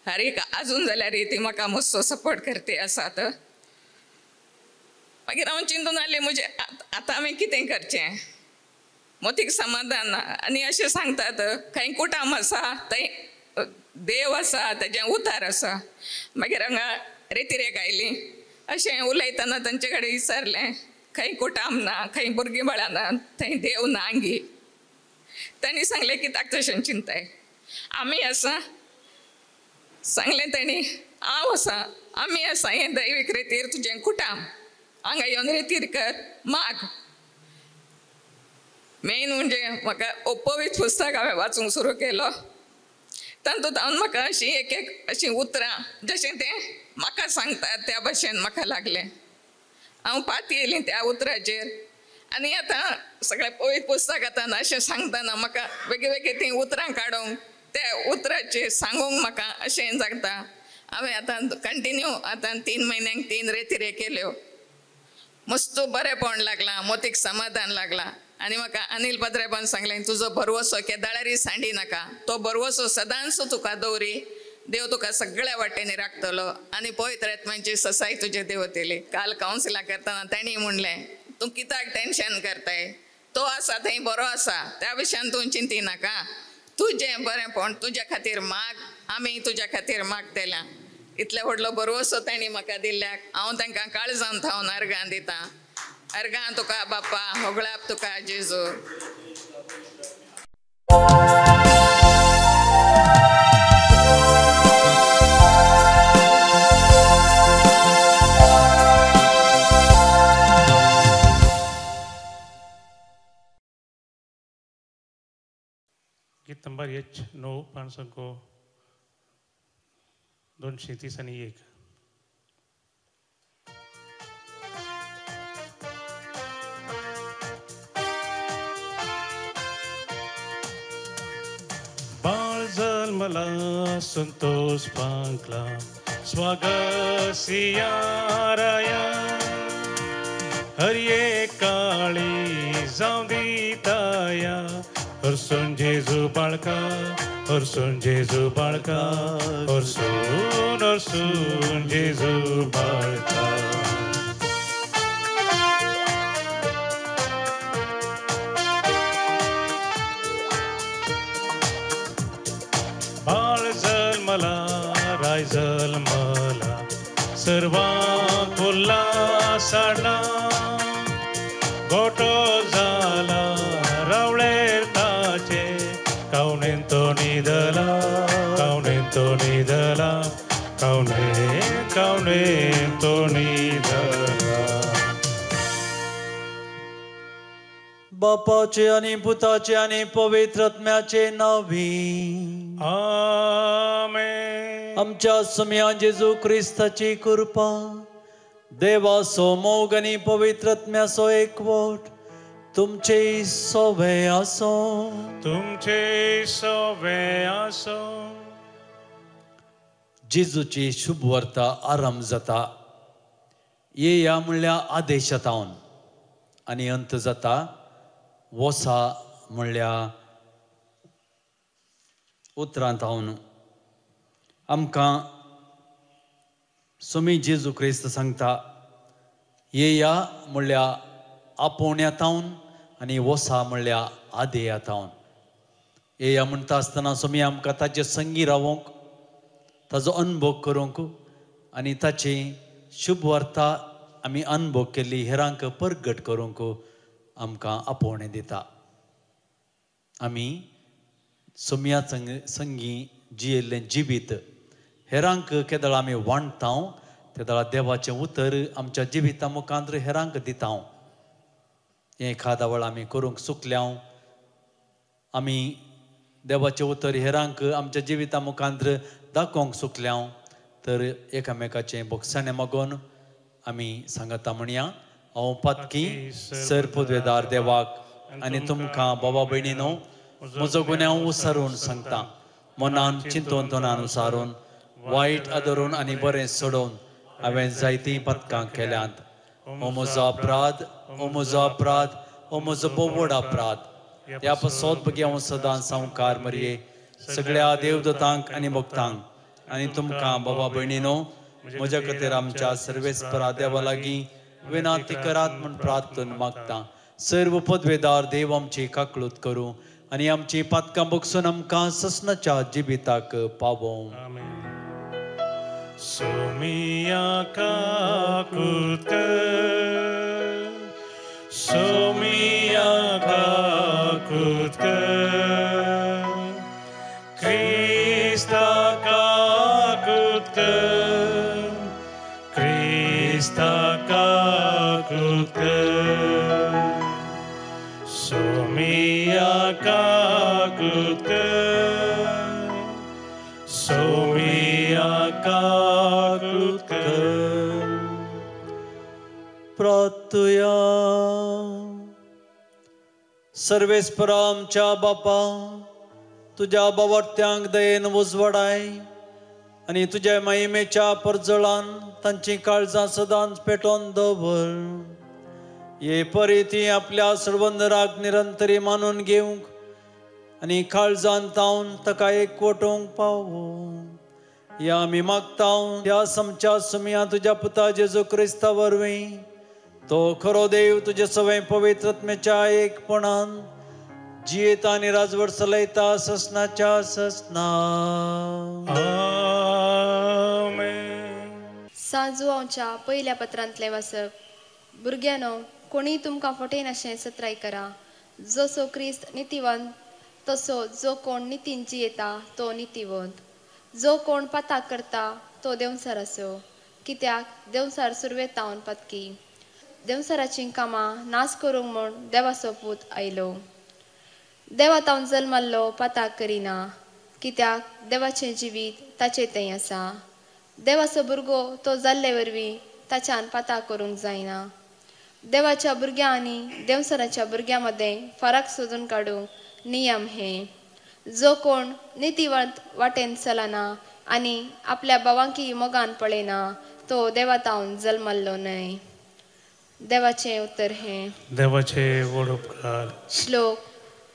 हर एक आजून जाल्यार ती म्हाका मस्त सपोर्ट करते आसात. मागीर हांव चिंतून आयलें म्हजें आतां हांवें कितें करचें, मोतीक समाधान ना. आनी अशें सांगतात खंय कुटाम आसा थंय देव आसा, ताजें उतार आसा. मागीर हांगा रेतिरेक आयली. अशें उलयतना तांचे कडेन विचारलें खंय कुटाम ना, खंय भुरगीं बाळां ना, थंय देव ना गी. तांणी सांगलें कित्याक तशें चिंताय, आमी आसा. सांगलें तांणी हांव आसा, आमी आसा, हें दैवीक रेतीर तुजें कुटाम, हांगा येवन रेतीर कर माग. मेन म्हणजे म्हाका पवित्र पुस्तक हांवें वाचूंक सुरू केलो. तातूंत हांव म्हाका अशीं एक एक अशीं उतरां जशें तें म्हाका सांगतात त्या भशेन म्हाका लागलें. हांव पात येयलीं त्या उतराचेर आनी आतां सगळें पवित्र पुस्तक आतां अशें सांगतना म्हाका वेगळी वेगळी तीं उतरां काडूंक त्या उतराचेर सांगूंक म्हाका अशें जाता. हांवें आतां कंटिन्यू आतां 3 म्हयन्यांक 3 रेतिरे केल्यो. मस्त बरेंपण लागलां, मोतीक समाधान लागलां. आनी म्हाका अनिल पत्रेपान सांगलें तुजो भरवसो केदाळारी सांडी नाका, तो भरवसो सदांच तुका दवरी, देव तुका सगळ्या वाटेंनी राखतलो आनी पवित्र आत्म्याची ससाय तुजे देवतेली. काल कावन्सिलां करतना तांणी म्हणलें तूं कित्याक टेन्शन करताय, तो आसा थंय बरो आसा, त्या विशयान तूं चिंती नाका, तुजें बरेंपण तुज्या खातीर माग, आमी तुज्या खातीर मागतल्या। इतले व्हडलो भरवसो तांणी म्हाका दिल्ल्याक हांव तांकां काळजान थावन अर्गां दितां। अर्गां तुका बाप्पा, होगळाप तुका जेजू। गीत नंबर एच 9 500 230 आणि 1। बाळ जन्मला संतोष पांकला स्वागत सियाराया, हरिये काळी जावं दिताया, हरसून जेजू बाळका, हरसून जेजू बाळका, हरसून हरसून जेजू बाळका। बाळ जन्मला राय जन्मला सर्वांक उल्हास हाडला, गोटो जाला रावळेर ताचे, कावणेन तो निदला, कावणेन तो निदला, कावणेन कावणेन तो निदला। बापाचे आनी पुताचे आनी पवित्र आत्म्याचे नांवी आमेन। आमच्या सुम्या जेजू क्रिस्ताची कृपा, देवाचो मोग आनी पवित्र आत्म्याचो एकवट तुमचे सोवे आसो, तुमचे सोवे आसो। जेजूची शुभ वार्ता आरंभ जाता येया म्हणल्यार आदेशांत आनी अंत जाता वसा म्हणल्यार उतरांत। आमकां स्वामी जेजू क्रिस्त सांगता येया म्हणल्यार आपोवण्यातावन आनी वसा म्हणल्यार आदेयातावन। येया म्हणटा आसतना स्वामी आमकां ताचे संगी रावोंक, ताजो अनुभव करूंक आनी ताची शुभ वार्ता आमी अनुभव केल्ली हेरांक परगट करूंक आमकां आपोवणें दिता। आमी सोम्या संगी जियेल्लें जिवीत हेरांक केदळ आमी वांटता तेदळा देवाचें उतर आमच्या जिविता मुखांत हेरांक दिता। हें एखादा वेळ आमी करूंक चुकल्या, आमी देवाचें उतर हेरांक आमच्या जिविता मुखांत दाखोवंक चुकल्या तर एकामेकाचें बोगसाणें मागून आमी सांगता म्हणया, हांव पातकी सर पदवेदार देवाक आनी तुमकां बाबा भयणीनो म्हजो गुन्यांव उसारून सांगता, मनान चिंतून तनान उसारून वायट आदरून आनी बरें सोडोवन हांवें जायतीं पदकां केल्यांत। ओ म्हजो अपराध, ओ म्हजो अपराध, ओ म्हजो बोवड अपराध। ह्या पासत भुरगे हांव सदां सावकार मरये सगळ्या देवदतांक आनी भक्तांक आनी तुमकां बाबा भयणीनो म्हज्या खातीर आमच्या सर्वेस्परा देवा लागीं विनंती करात म्हूण प्रार्थना मागता। सर्व पदवेदार देव आमची काकळूत करूं आनी आमची पातकां बगसून आमकां ससनाच्या जिविताक पावोवं। सोमिया काकूत कर, सोमिया काकूत कर, क्रिस्ता काकूत कर, क्रिस्ता काकूत कर, सोमिया काकूत कर, सोमिया काकूत कर। प्रार्थुया। सर्वेस्परा आमच्या बापा, तुज्या बावर्त्यांक दयेन उजवाडाय आनी तुज्या महिमेच्या परजळान तांची काळजां सदांच पेटोवन दवर। हे परी ती आपल्या सर्वंदराक निरंतरी मानून घेवंक आनी काळजान तावन ताका एकवटोवंक पावो। ह्या आमी मागता ह्या समच्या सुमया तुज्या पुता जेजू क्रिस्ता वरवीं, तो खरो देव तुजे सवय पवित्र आत्म्याच्या एकपणान जियेता आनी राजवट चलयता ससनाच्या ससना. आमेन. सांजुआंवच्या पयल्या पत्रांतलें वाचप. भुरग्यांनो, कोणीय तुमकां फटयनाशें सत्राय करा. जसो क्रिस्त नितीवंत तसो जो कोण नितीन जियेता तो नितीवंत. जो कोण पाताक करता तो देंवचार आसो, कित्याक देंवचार सुरवेतावन पातकी. देंवचाराचीं कामां नाश करूंक म्हूण देवाचो पूत आयलो. देवा तावन जल्मल्लो पाताक करिना, कित्याक देवाचें जिवीत ताचे थंय आसा. देवाचो भुरगो तो जाल्ले वरवीं ताच्यान पाताक करूंक जायना. देवाच्या भुरग्यां आनी देंवचाराच्या भुरग्यां मदें फरक सोदून काडूंक नियम हे. जो कोण नितीवंत वाटेन चलना आनी आपल्या भावांकी मोगान पळयना तो देवातावन जल्मल्लो न्हय. देवाचें उतर हें. देवाचे व्हड उपकार. श्लोक.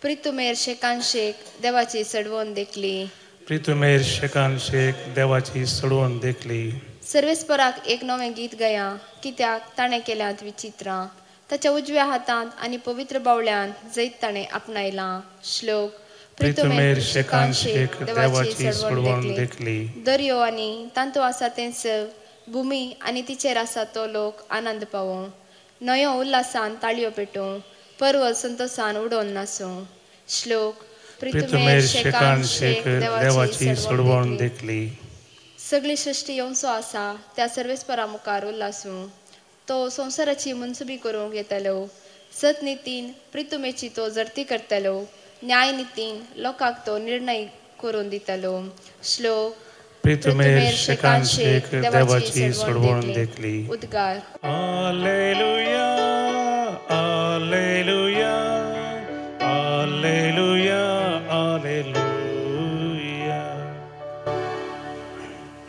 प्रितुमेर शेकान शेक देवाची सडवण देखली. प्रितुमेर शेकान शेक देवाची सडवण देखली. सर्वेस्पराक एक नवें गीत गया, कित्याक ताणें केल्यांत विचित्रां. ताच्या उजव्या हातांत आनी पवित्र बावल्यान जैत ताणें आपणायलां. श्लोक. प्रितुमेर शेकान शेक देवाची सडवण देखली. दर्यो आनी तांतू आसा तें सग, भुमी आनी तिचेर आसा तो लोक आनंद पावों. न्हंयो उल्हासान ताळयो पेटूं, पर्वत संतोसान उडोवन नासूं. श्लोक. प्रितुमेर शेकान शेक देवाची सडवण देखली. सगळी सृश्टी येवचो आसा त्या सर्वेस्परा मुखार उल्हासूं. तो संवसाराची मनसुबी करूंक येतलो. सतनितीन प्रितुमेची तो जडती करतलो. न्यायनितीन लोकांक तो निर्णय करून दितलो. श्लोक. प्रितुमेर शेकान शेक देवाची सडवण देखली. उद्गार. Hallelujah, hallelujah, hallelujah, hallelujah.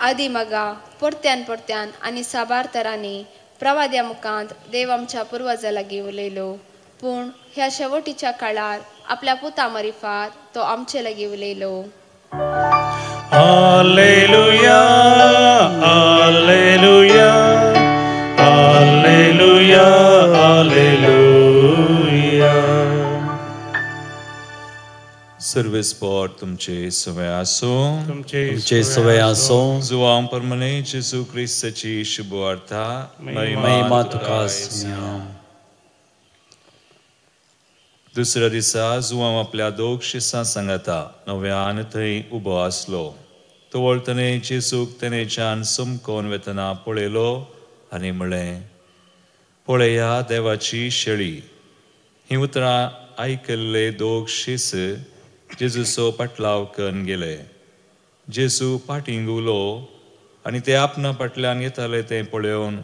आदी मगा परत्यान परत्यान आनी साबार तरांनी प्रवाद्या मुखांत देव आमच्या पुर्वजा लागीं उलयलो. पूण ह्या शेवटीच्या काळार आपल्या पुता मारिफात तो आमचे लागीं उलयलो. Hallelujah, hallelujah, hallelujah, hallelujah. सर्वेस्पोर तुमचे सवय आसूं. तुमचे सवय आसूं. जुवांव परमने जेजू क्रिस्ताची शुभवार्ता. महिमा तुका आसूं. दुसऱ्या दिसा जुवांव आपल्या दोग शिसां सांगाता नव्यान थंय उबो आसलो. तो वळतने जेजूक तेनेच्यान समकोन वेतना पळयलो आनी म्हळें, पळया देवाची शेळी. हीं उतरां आयकल्ले दोग शीस जेजूचो पाटलाव करून गेले. जेजू फाटीं घुंवलो आनी ते आपणा फाटल्यान येताले तें पळोवन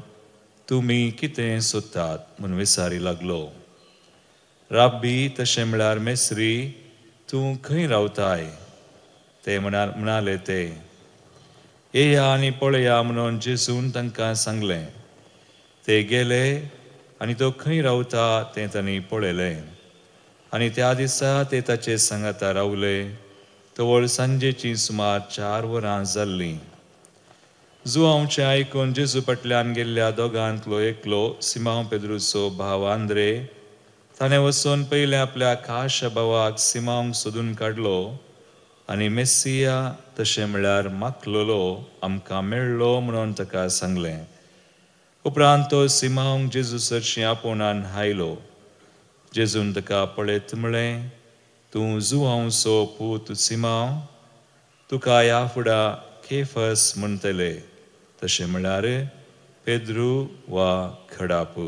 तुमी कितें सोदतात म्हूण विचारी लागलो. राब्बी तशें म्हळ्यार मेस्त्री, तूं खंय रावताय? ते म्हणाले ते येया आनी पळया म्हणून जेजून तांकां सांगलें. ते गेले आनी तो खंय रावता तें तांणी पळयलें आनी त्या दिसा ते ताचे सांगाता रावले. तवळ सांजेची सुमार 4 वरां जाल्लीं. जुआंवचें आयकून जेजू फाटल्यान गेल्ल्या दोगांतलो एकलो सिमांव पेद्रूचो भाव आंद्रे ताणें वचून पयलें आपल्या खाशा भावाक सिमांवक सोदून काडलो आनी मेस्सिया तशें म्हळ्यार माखलोलो आमकां मेळ्ळो म्हणून ताका सांगलें. उपरांत तो सिमांवक जेजू सरशीं आपोवणान आयलो. जेजून ताका पळयत म्हळें, तूं जुआंवचो पूत सिमांव, तुका ह्या फुडा केफस म्हणटले, तशें म्हळ्यार पेद्रू वा खडापू.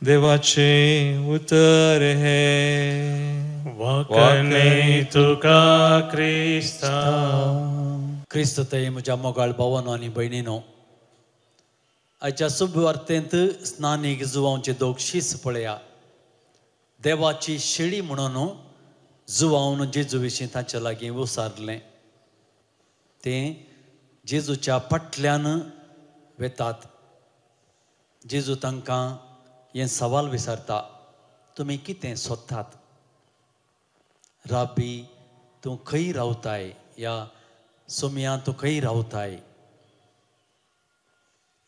देवाचें उतर हें. वाकणे तुका क्रिस्ता. क्रिस्त थंय म्हज्या मोगाळ भावानो आनी भयणीनो, आयच्या शुभवार्तेंत स्नानीक जुवांवचे दोग शीस पळया. देवाची शेळी म्हणून जुवावन जेजू विशीं तांचे लागीं उसारलें. तें जेजूच्या फाटल्यान वेतात. जेजू तांकां हें सवाल विचारता, तुमी कितें सोदतात? राबी तूं खंय रावताय? या सोमिया तूं खंय रावताय?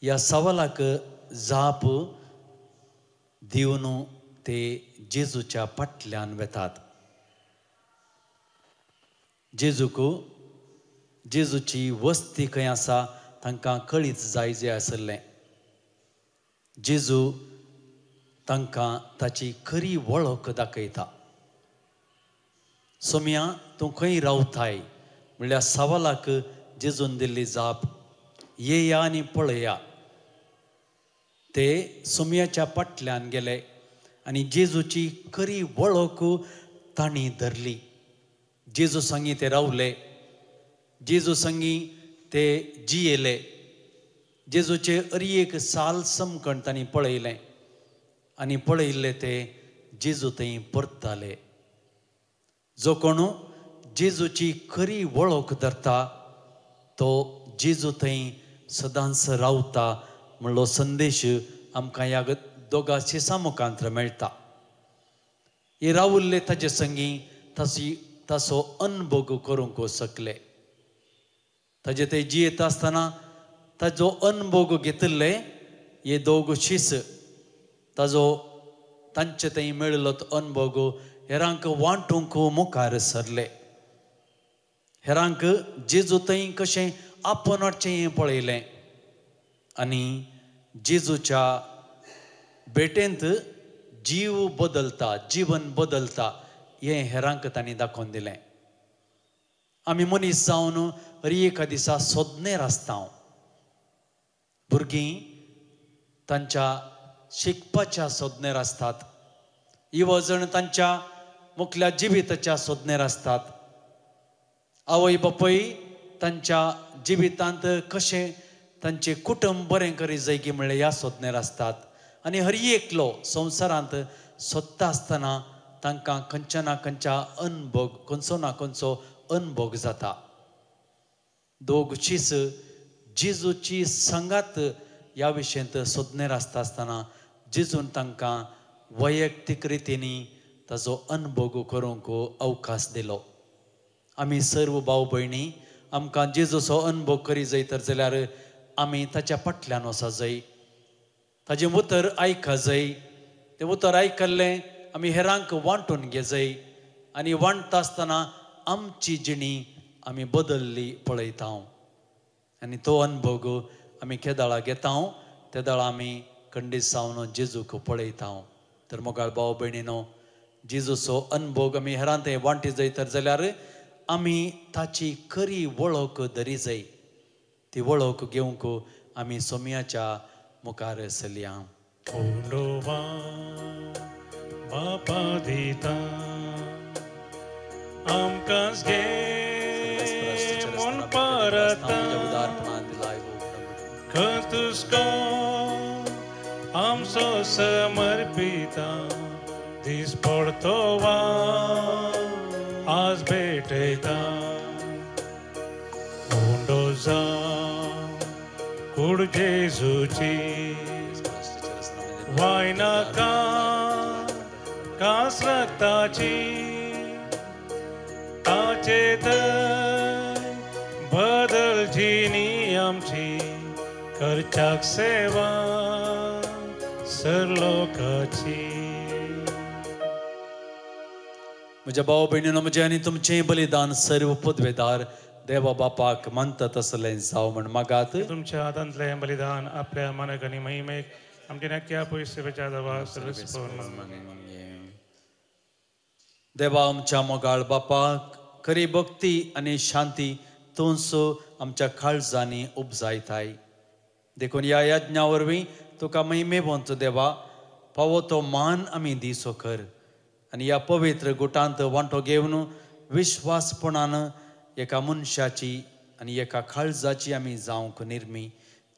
ह्या सवालाक जाप दिवन ते जेजूच्या फाटल्यान वेतात. जेजूक जेजूची वस्ती खंय आसा तांकां कळीत जाय जाय आसलें. जेजू तांकां ताची खरी वळख दाखयता. सोम्या तूं खंय रावताय म्हणल्यार सवालाक जेजून दिल्ली जाप येया आनी पळया. ते सोम्याच्या फाटल्यान गेले आनी जेजूची खरी वळख तांणी धरली. जेजू संगी ते रावले, जेजू संगी ते जियेले, जेजूचे अरी एक साल समकण तांणी पळयलें आनी पळयल्ले ते जेजू थंय परताले. जो कोण जेजूची खरी वळख धरता तो जेजू थंय सदांच रावता म्हणलो संदेश आमकां ह्या दोगा शिसां मुखांत मेळटा. हे रावल्ले ताजे संगी ताचो अनभोग करूंक शकले. ताजे ते जियेता आसतना ताजो अनभोग घेतिल्ले हे दोग शीस ताजो तांचे थंय मेळिल्लो तो अनभोग हेरांक वांटूंक मुखार सरले. हेरांक जेजू थंय कशें आपोवन हाडचें हें पळयलें आनी जेजूच्या भेटेंत जीव बदलता, जीवन बदलता हें हेरांक तांणी दाखोवन दिलें. आमी मनीस जावन हर एका दिसा सोदनेर आसता. भुरगीं तांच्या शिकपाच्या सोदनेर आसतात, युवजण तांच्या मुखल्या जिविताच्या सोदनेर आसतात, आवय बापूय तांच्या जिवितांत कशें तांचें कुटुंब बरें करी जाय की म्हणल्यार ह्या सोदनेर आसतात. आनी हर एकलो संवसारांत सोदता आसतना तांकां खंयच्या ना खंयच्या अनभोग, खंयचो ना खंयचो अनभोग जाता. दोग शीस जेजूची संगात ह्या विशयांत सोदनेर आसता आसतना जेजून तांकां वैयक्तीक रितींनी ताजो अनभोग करूंक अवकाश दिलो. आमी सर्व भाव भयणी आमकां जेजूचो अनभोग करी जाय तर जाल्यार आमी ताच्या फाटल्यान वचा जाय, ताजें उतर आयका जाय, तें उतर आयकल्लें आमी हेरांक वांटून घेजाय आनी वांटता आसतना आमची जिणी आमी बदल्ली पळयता आनी तो अनभोग आमी केदाळा घेता तेदाळा आमी खंडीत जावन जेजूक पळयता. तर मोगाळ भाव भयणीनो, जेजूचो अनभोग आमी हेरांत वांटी जाय तर जाल्यार आमी ताची खरी वळख धरी जाय. ती वळख घेवंक आमी सोम्याच्या मुखार चलया. बापा दिता आमकांच घे म्हूण परता, खंय आमचो समर्पिता, दीस पडतो वा आज भेटयता. उंडो जावं कूड जेजूची वायनाका कास रक्ताची, ताचे थंय बदल जिणी आमची, करच्याक सेवा सरलोकाची. म्हज्या भाव भयणीनो, म्हजें आनी तुमचें बलिदान सर्व पदवेदार देवा बापाक मानता तसलें जावं म्हण मागात. तुमच्या हातांतलें बलिदान आपल्या मानक आनी महिमेक आमच्या नक्या पयशे देवा सर्वेस्पर. देवा आमच्या मोगाळ बापाक खरी भक्ती आनी शांती तूंच आमच्या काळजांनी उपजायताय, देखून ह्या यज्ञा वरवीं तुका महिमेवंत देवा फावो तो मान आमी दिसो कर आनी ह्या पवित्र गुटांत वांटो घेवन विश्वासपणान एका मनशाची आनी एका काळजाची आमी जावंक निर्मी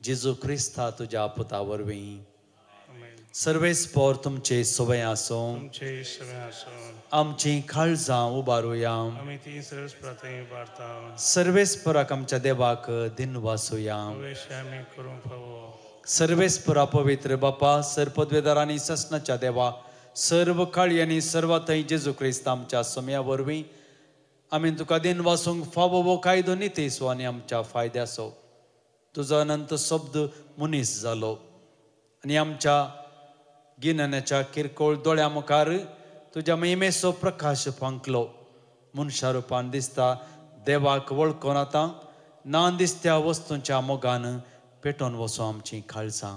जेजू क्रिस्ता तुज्या पुता वरवीं. सर्वेस्पर तुमचे सवय आसूं, आमची काळजां उबारुया, सर्वेस्पराक आमच्या देवाक दिनवासुया. सर्वेस्परा पवित्र बापा, सर्पद्वेदार आनी ससनाच्या देवा, सर्व काळी आनी सर्व थंय जेजू क्रिस्त आमच्या सोम्या वरवीं आमी तुका दिनवासूंक फावो वो कायदो नितीसो आनी आमच्या फायद्याचो. तुजो अनंत शब्द मनीस जालो आनी आमच्या गिन्यानाच्या किरकोळ दोळ्या मुखार तुज्या महिमेचो प्रकाश फांकलो. मनशा रुपान दिसता देवाक वळखून आतां ना दिसत्या वस्तूंच्या मोगान पेटोवन वचो आमचीं काळजां.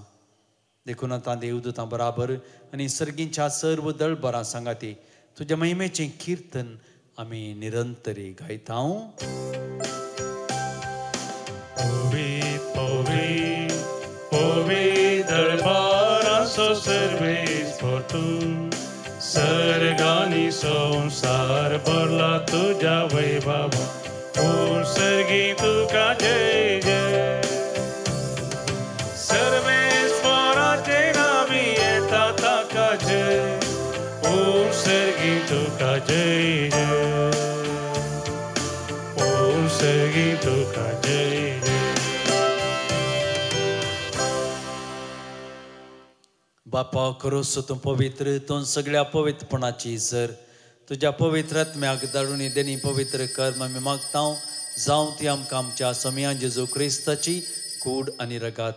देखून आतां देवदूतां बराबर आनी सर्गींच्या सर्व दळबरां सांगाती तुज्या महिमेचें किर्तन आमी निरंतरी गायता. सर्गानी संसार भरला तुझ्या वैभवा, ओ सर्गी तुका जय जय. सर्वेश्वराचे नावी येता ताका जय, ओ सर्गी तुका जय जय, ओ सर्गी तुका जय जय. बापा खरोच तूं पवित्र, तूं सगळ्या पवित्रपणाची सर. तुज्या पवित्र आत्म्याक धाडून देणी पवित्र कर्म आमी मागता, जावं ती आमकां आमच्या सोमया जेजू क्रिस्ताची कूड आनी रगात.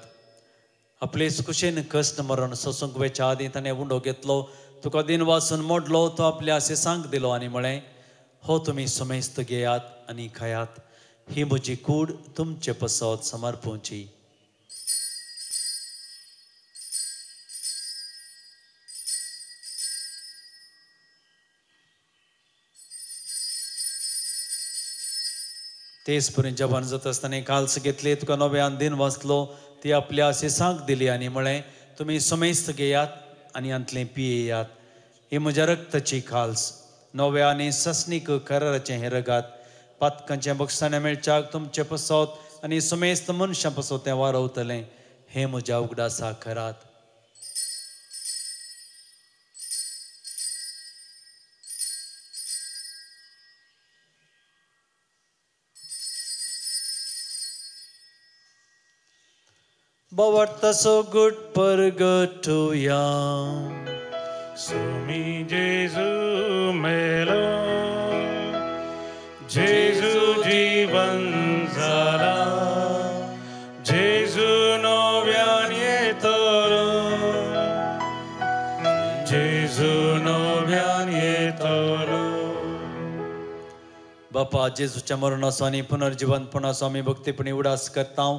आपले कुशेन कश्ट मरण सोसूंक वेच्या आदीं ताणें उंडो घेतलो, तुका दिन वासून मोडलो, तो आपल्या शिसांक दिलो आनी म्हळें, हो तुमी समेस्त घेयात आनी खायात, ही म्हजी कूड तुमचे पसत समर्पूंची. तेच परी जेवण जाता आसतना काल्स घेतले, तुका नव्यान दिन वाचलो, ती आपल्या शिसांक दिली आनी म्हळें, तुमी समेस्त घेयात आनी हांतलें पियेयात, ही म्हज्या रक्ताची काल्स, नव्या आनी ससनीक कराराचें हें रगात. पातकांचें बक्षाणें मेळच्याक तुमचें पसत आनी समेस्त मनशां पसत तें वारवतलें, हें म्हज्या उगडासा करात. बावडता सो गुड परगटुया. सुमी जेजू मेलो, जेजू जीवन जाला, जेजू नव्यान येतलो, जेजू नव्यान येतलो. बापा जेजूच्या मरणाचो आनी पुनर्जिवनपणाचो आमी भक्तीपणी उडास करता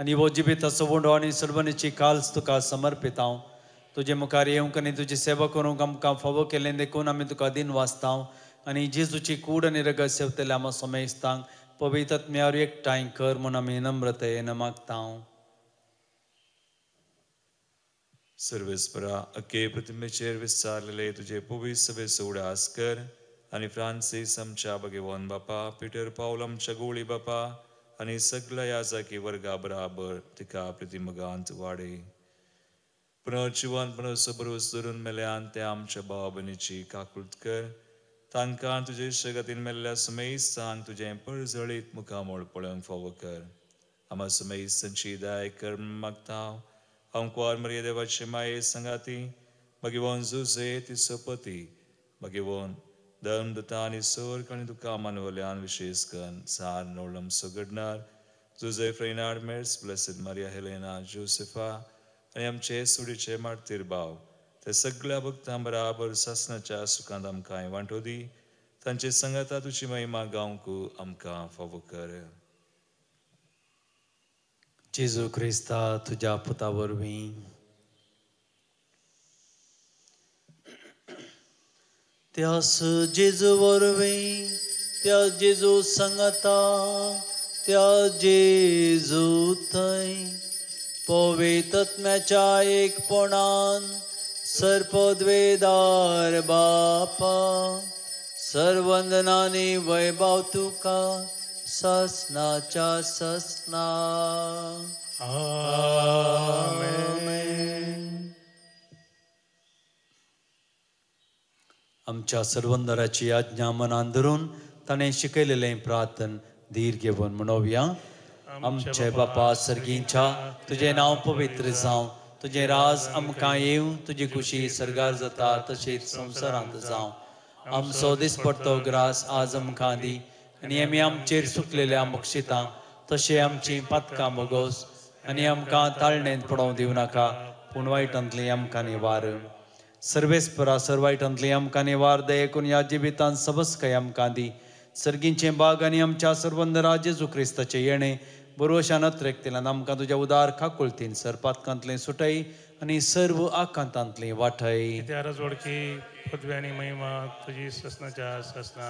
आनी हो जिबेताचो उंडो आनी सर्वणीची काल्स तुका समर्पिता. तुजे मुखार येवंक आनी तुजी सेवा करूंक आमकां फावो केलें देखून आमी तुका दिन वाचता आनी जेजूची कूड आनी रगत सेवतल्या आमकां समेस्तांक पवित्र आत्म्यार एकठांय कर म्हूण आमी नम्रतेन मागता. सर्वेस्परा अके प्रतिमेचेर विचारलेले तुजे पवित्र सभेचो उडास कर आनी फ्रांसीस आमच्या भगवान बापा, पिटर पावल आमच्या गोळी बापा आनी सगळ्या याजाकी वर्गा बराबर तिका प्रतिमगांत वाडे. पुनर्जिवन पुनर्सबरोस धरून मेल्यान ते आमच्या भाव भयणीची काकूत कर, तांकां तुजे शगतीन मेल्ल्या सुमेस्तांक तुजें परजळीत मुखामोळ पळोवंक फावो कर. आमा सुमेस्तांची दाय कर मागता. हांव कुंवर मरिया देवाचे माये सांगाती भगवान जुजे तिचो पती भगवान धर्मदूता आनी स्वर्ग आनी तुका मानवल्यान विशेश करून सार नोळम सगडणार जुजे फ्रेनाड मेर्स ब्लेसीड मारिया हेलेना जोसेफा आनी आमचे सुडीचे मार्तीर भाव ते सगळ्या भक्तां बराबर सासणाच्या सुखांत आमकां वांटो दी. तांचे संगाता तुजी महिमा गावंक आमकां फावो कर. जेजू क्रिस्ता तुज्या पुता वरवीं त्यास जेजू वरवीं, त्या जेजू संगता, त्या जेजू थंय पवित्र आत्म्याच्या एकपणान सर्पद्वेदार बापा सर्वंदनानी वैभव तुका ससनाच्या ससना. आमेन. आमच्या सर्वंदराची आज्ञा मनान धरून ताणें शिकयलेलें प्रार्थन धीर घेवन म्हणोवया. आमचे बापा सर्गींच्या, तुजें नांव पवित्र जावं, तुजें राज आमकां येवं, तुजी खुशी सर्गार जाता तशीच संवसारांत जावं. आमचो दिसपडतो ग्रास आज आमकां दी आनी आमी आमचेर सुकलेल्या बक्षितां तशें आमचीं पातकां भोगोस आनी आमकां ताळणेंत पडोवंक दिवं नाका, पूण वायटांतली आमकां निवार. सर्वेस्परा सर वायटांतली आमकां निवार, दयेकून ह्या जिवितांत सबसकाय आमकां दी. सर्गींचें बाग आनी आमच्या सर्वंदरा जेजू क्रिस्ताचें येणें बरोवशान अत्रेकतेल्यान आमकां तुज्या उदार काकुळतीन सरपातकांतलें सुटय आनी सर्व आकांतांतलें वाटय. वडकी पदवी आनी महिमा तुजी ससनाच्या ससना.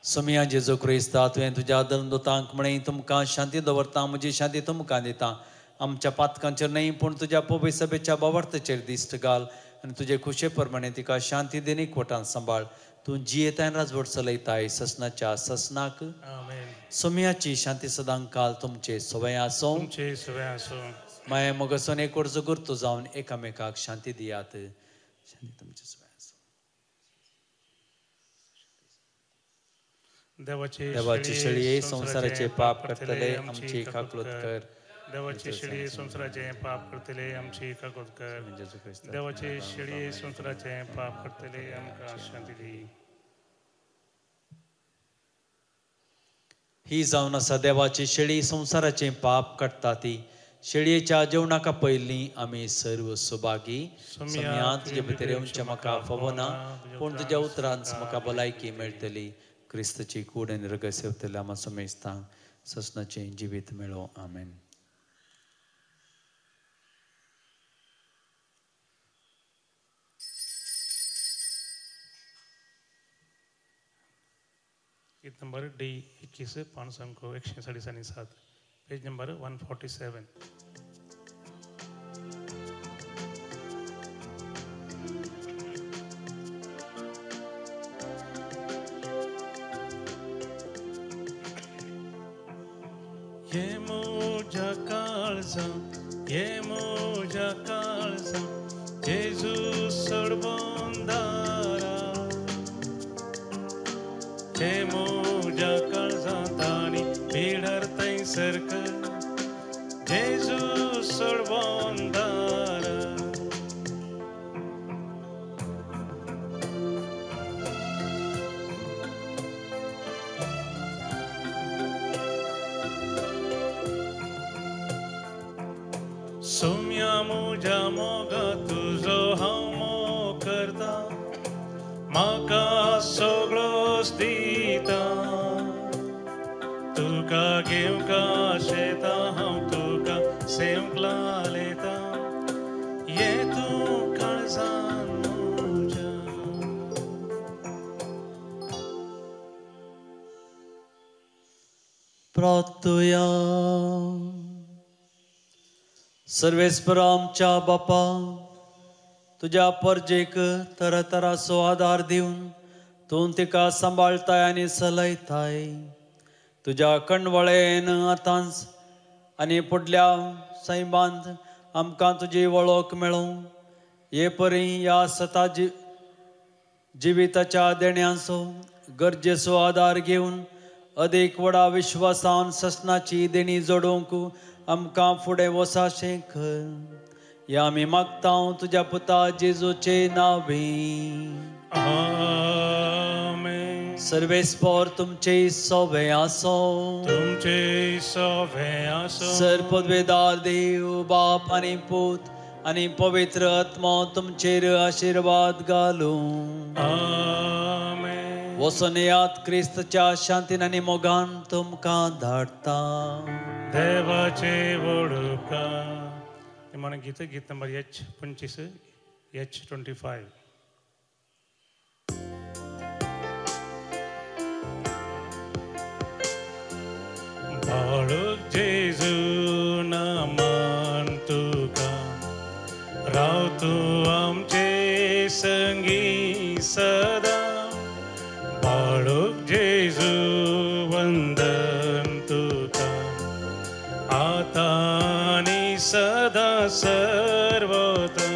सोमिया जेजू क्रिस्ता, तुवें तुज्या दंदुतांक म्हळें तुमकां शांती दवरता, म्हजी शांती तुमकां दिता. आमच्या पातकांचेर न्हय पूण तुज्या पवित्र सभेच्या बावार्थाचेर दिश्ट घाल आनी तुजे खुशे प्रमाणे तिका शांती देनीक वटान सांबाळ. तूं जियेताय राजवट चलयताय ससनाच्या ससनाक. सोमियाची शांती सदां काल तुमचे सवय आसूं. माया मोगासून एक वर्स गुर्तू जावन एकामेकाक शांती दियात. शांती तुमचे सवय आसूं. देवाची शेळये संवसाराचे पाप करतले आमची काकलूत कर. देवाची शेळये संवसाराचे पाप करतले आमची काकूत कर. देवाचे शेळये संवसाराचे पाप करतले आमकां शांती दी. ही जावन आसा देवाची शेळी, संवसाराचें पाप काडटा ती. शेळयेच्या जेवणाका पयलीं आमी सर्व सुभागी. सोम्या तुजे भितर येवचें म्हाका फावना, पूण तुज्या उतरांच म्हाका भलायकी मेळटली. क्रिस्ताची कूड आनी रगत सेवतल्या आमकां समेस्तांक ससनाचें जिवीत मेळो. आमेन. गीत नंबर डी 21 5 107, पेज नंबर 147. ये मोजा काळजा, ये मोजा काळजा, जेजू सोडबंदारा. हे मोजा काळजांत आनी भिडर थंयसर कर, जेजू सोडबंदारा. सोम्या म्हज्या मोगा तुजो हांव मोग करता, म्हाका सगळोच दिता. तुका घेवंक आशेता हांव, तुका सेवंक लायता, ये तूं काळजान म्हज्या. प्रार्थुया. सर्वेस्परा आमच्या बापा, तुज्या परजेक तरातराचो आदार दिवन तूं तिका सांबाळताय आनी चलयताय. तुज्या कणवळेन आतांच आनी फुडल्या सैमांत आमकां तुजी वळख मेळूं हे परी ह्या सता जिविताच्या देण्यांचो गरजेचो आदार घेवन अदीक व्हडा विश्वासान ससनाची देणी जोडूंक आमकां फुडें वसाशें कर. ह्या आमी मागता तुज्या पुता जेजूचे नांवी. आमेन. सर्वेस्पर तुमचे सोवे आसो. तुमचे सोवे आसो. सर पदवेदार देव बाप आनी पूत आनी पवित्र आत्मा तुमचेर आशिर्वाद घालूं. आमेन. वचून याद क्रिस्तच्या शांतीन आनी मोगान तुमकां धाडटा. देवाचे वडुका. निमाणें गीत, गीत नंबर H 25, H 25. बाळक जेजू नामान तुका, राव तूं आमचे संगी सदा. बाळक जेजू वंदन तुका, आतां आनी सदा सर्वदा.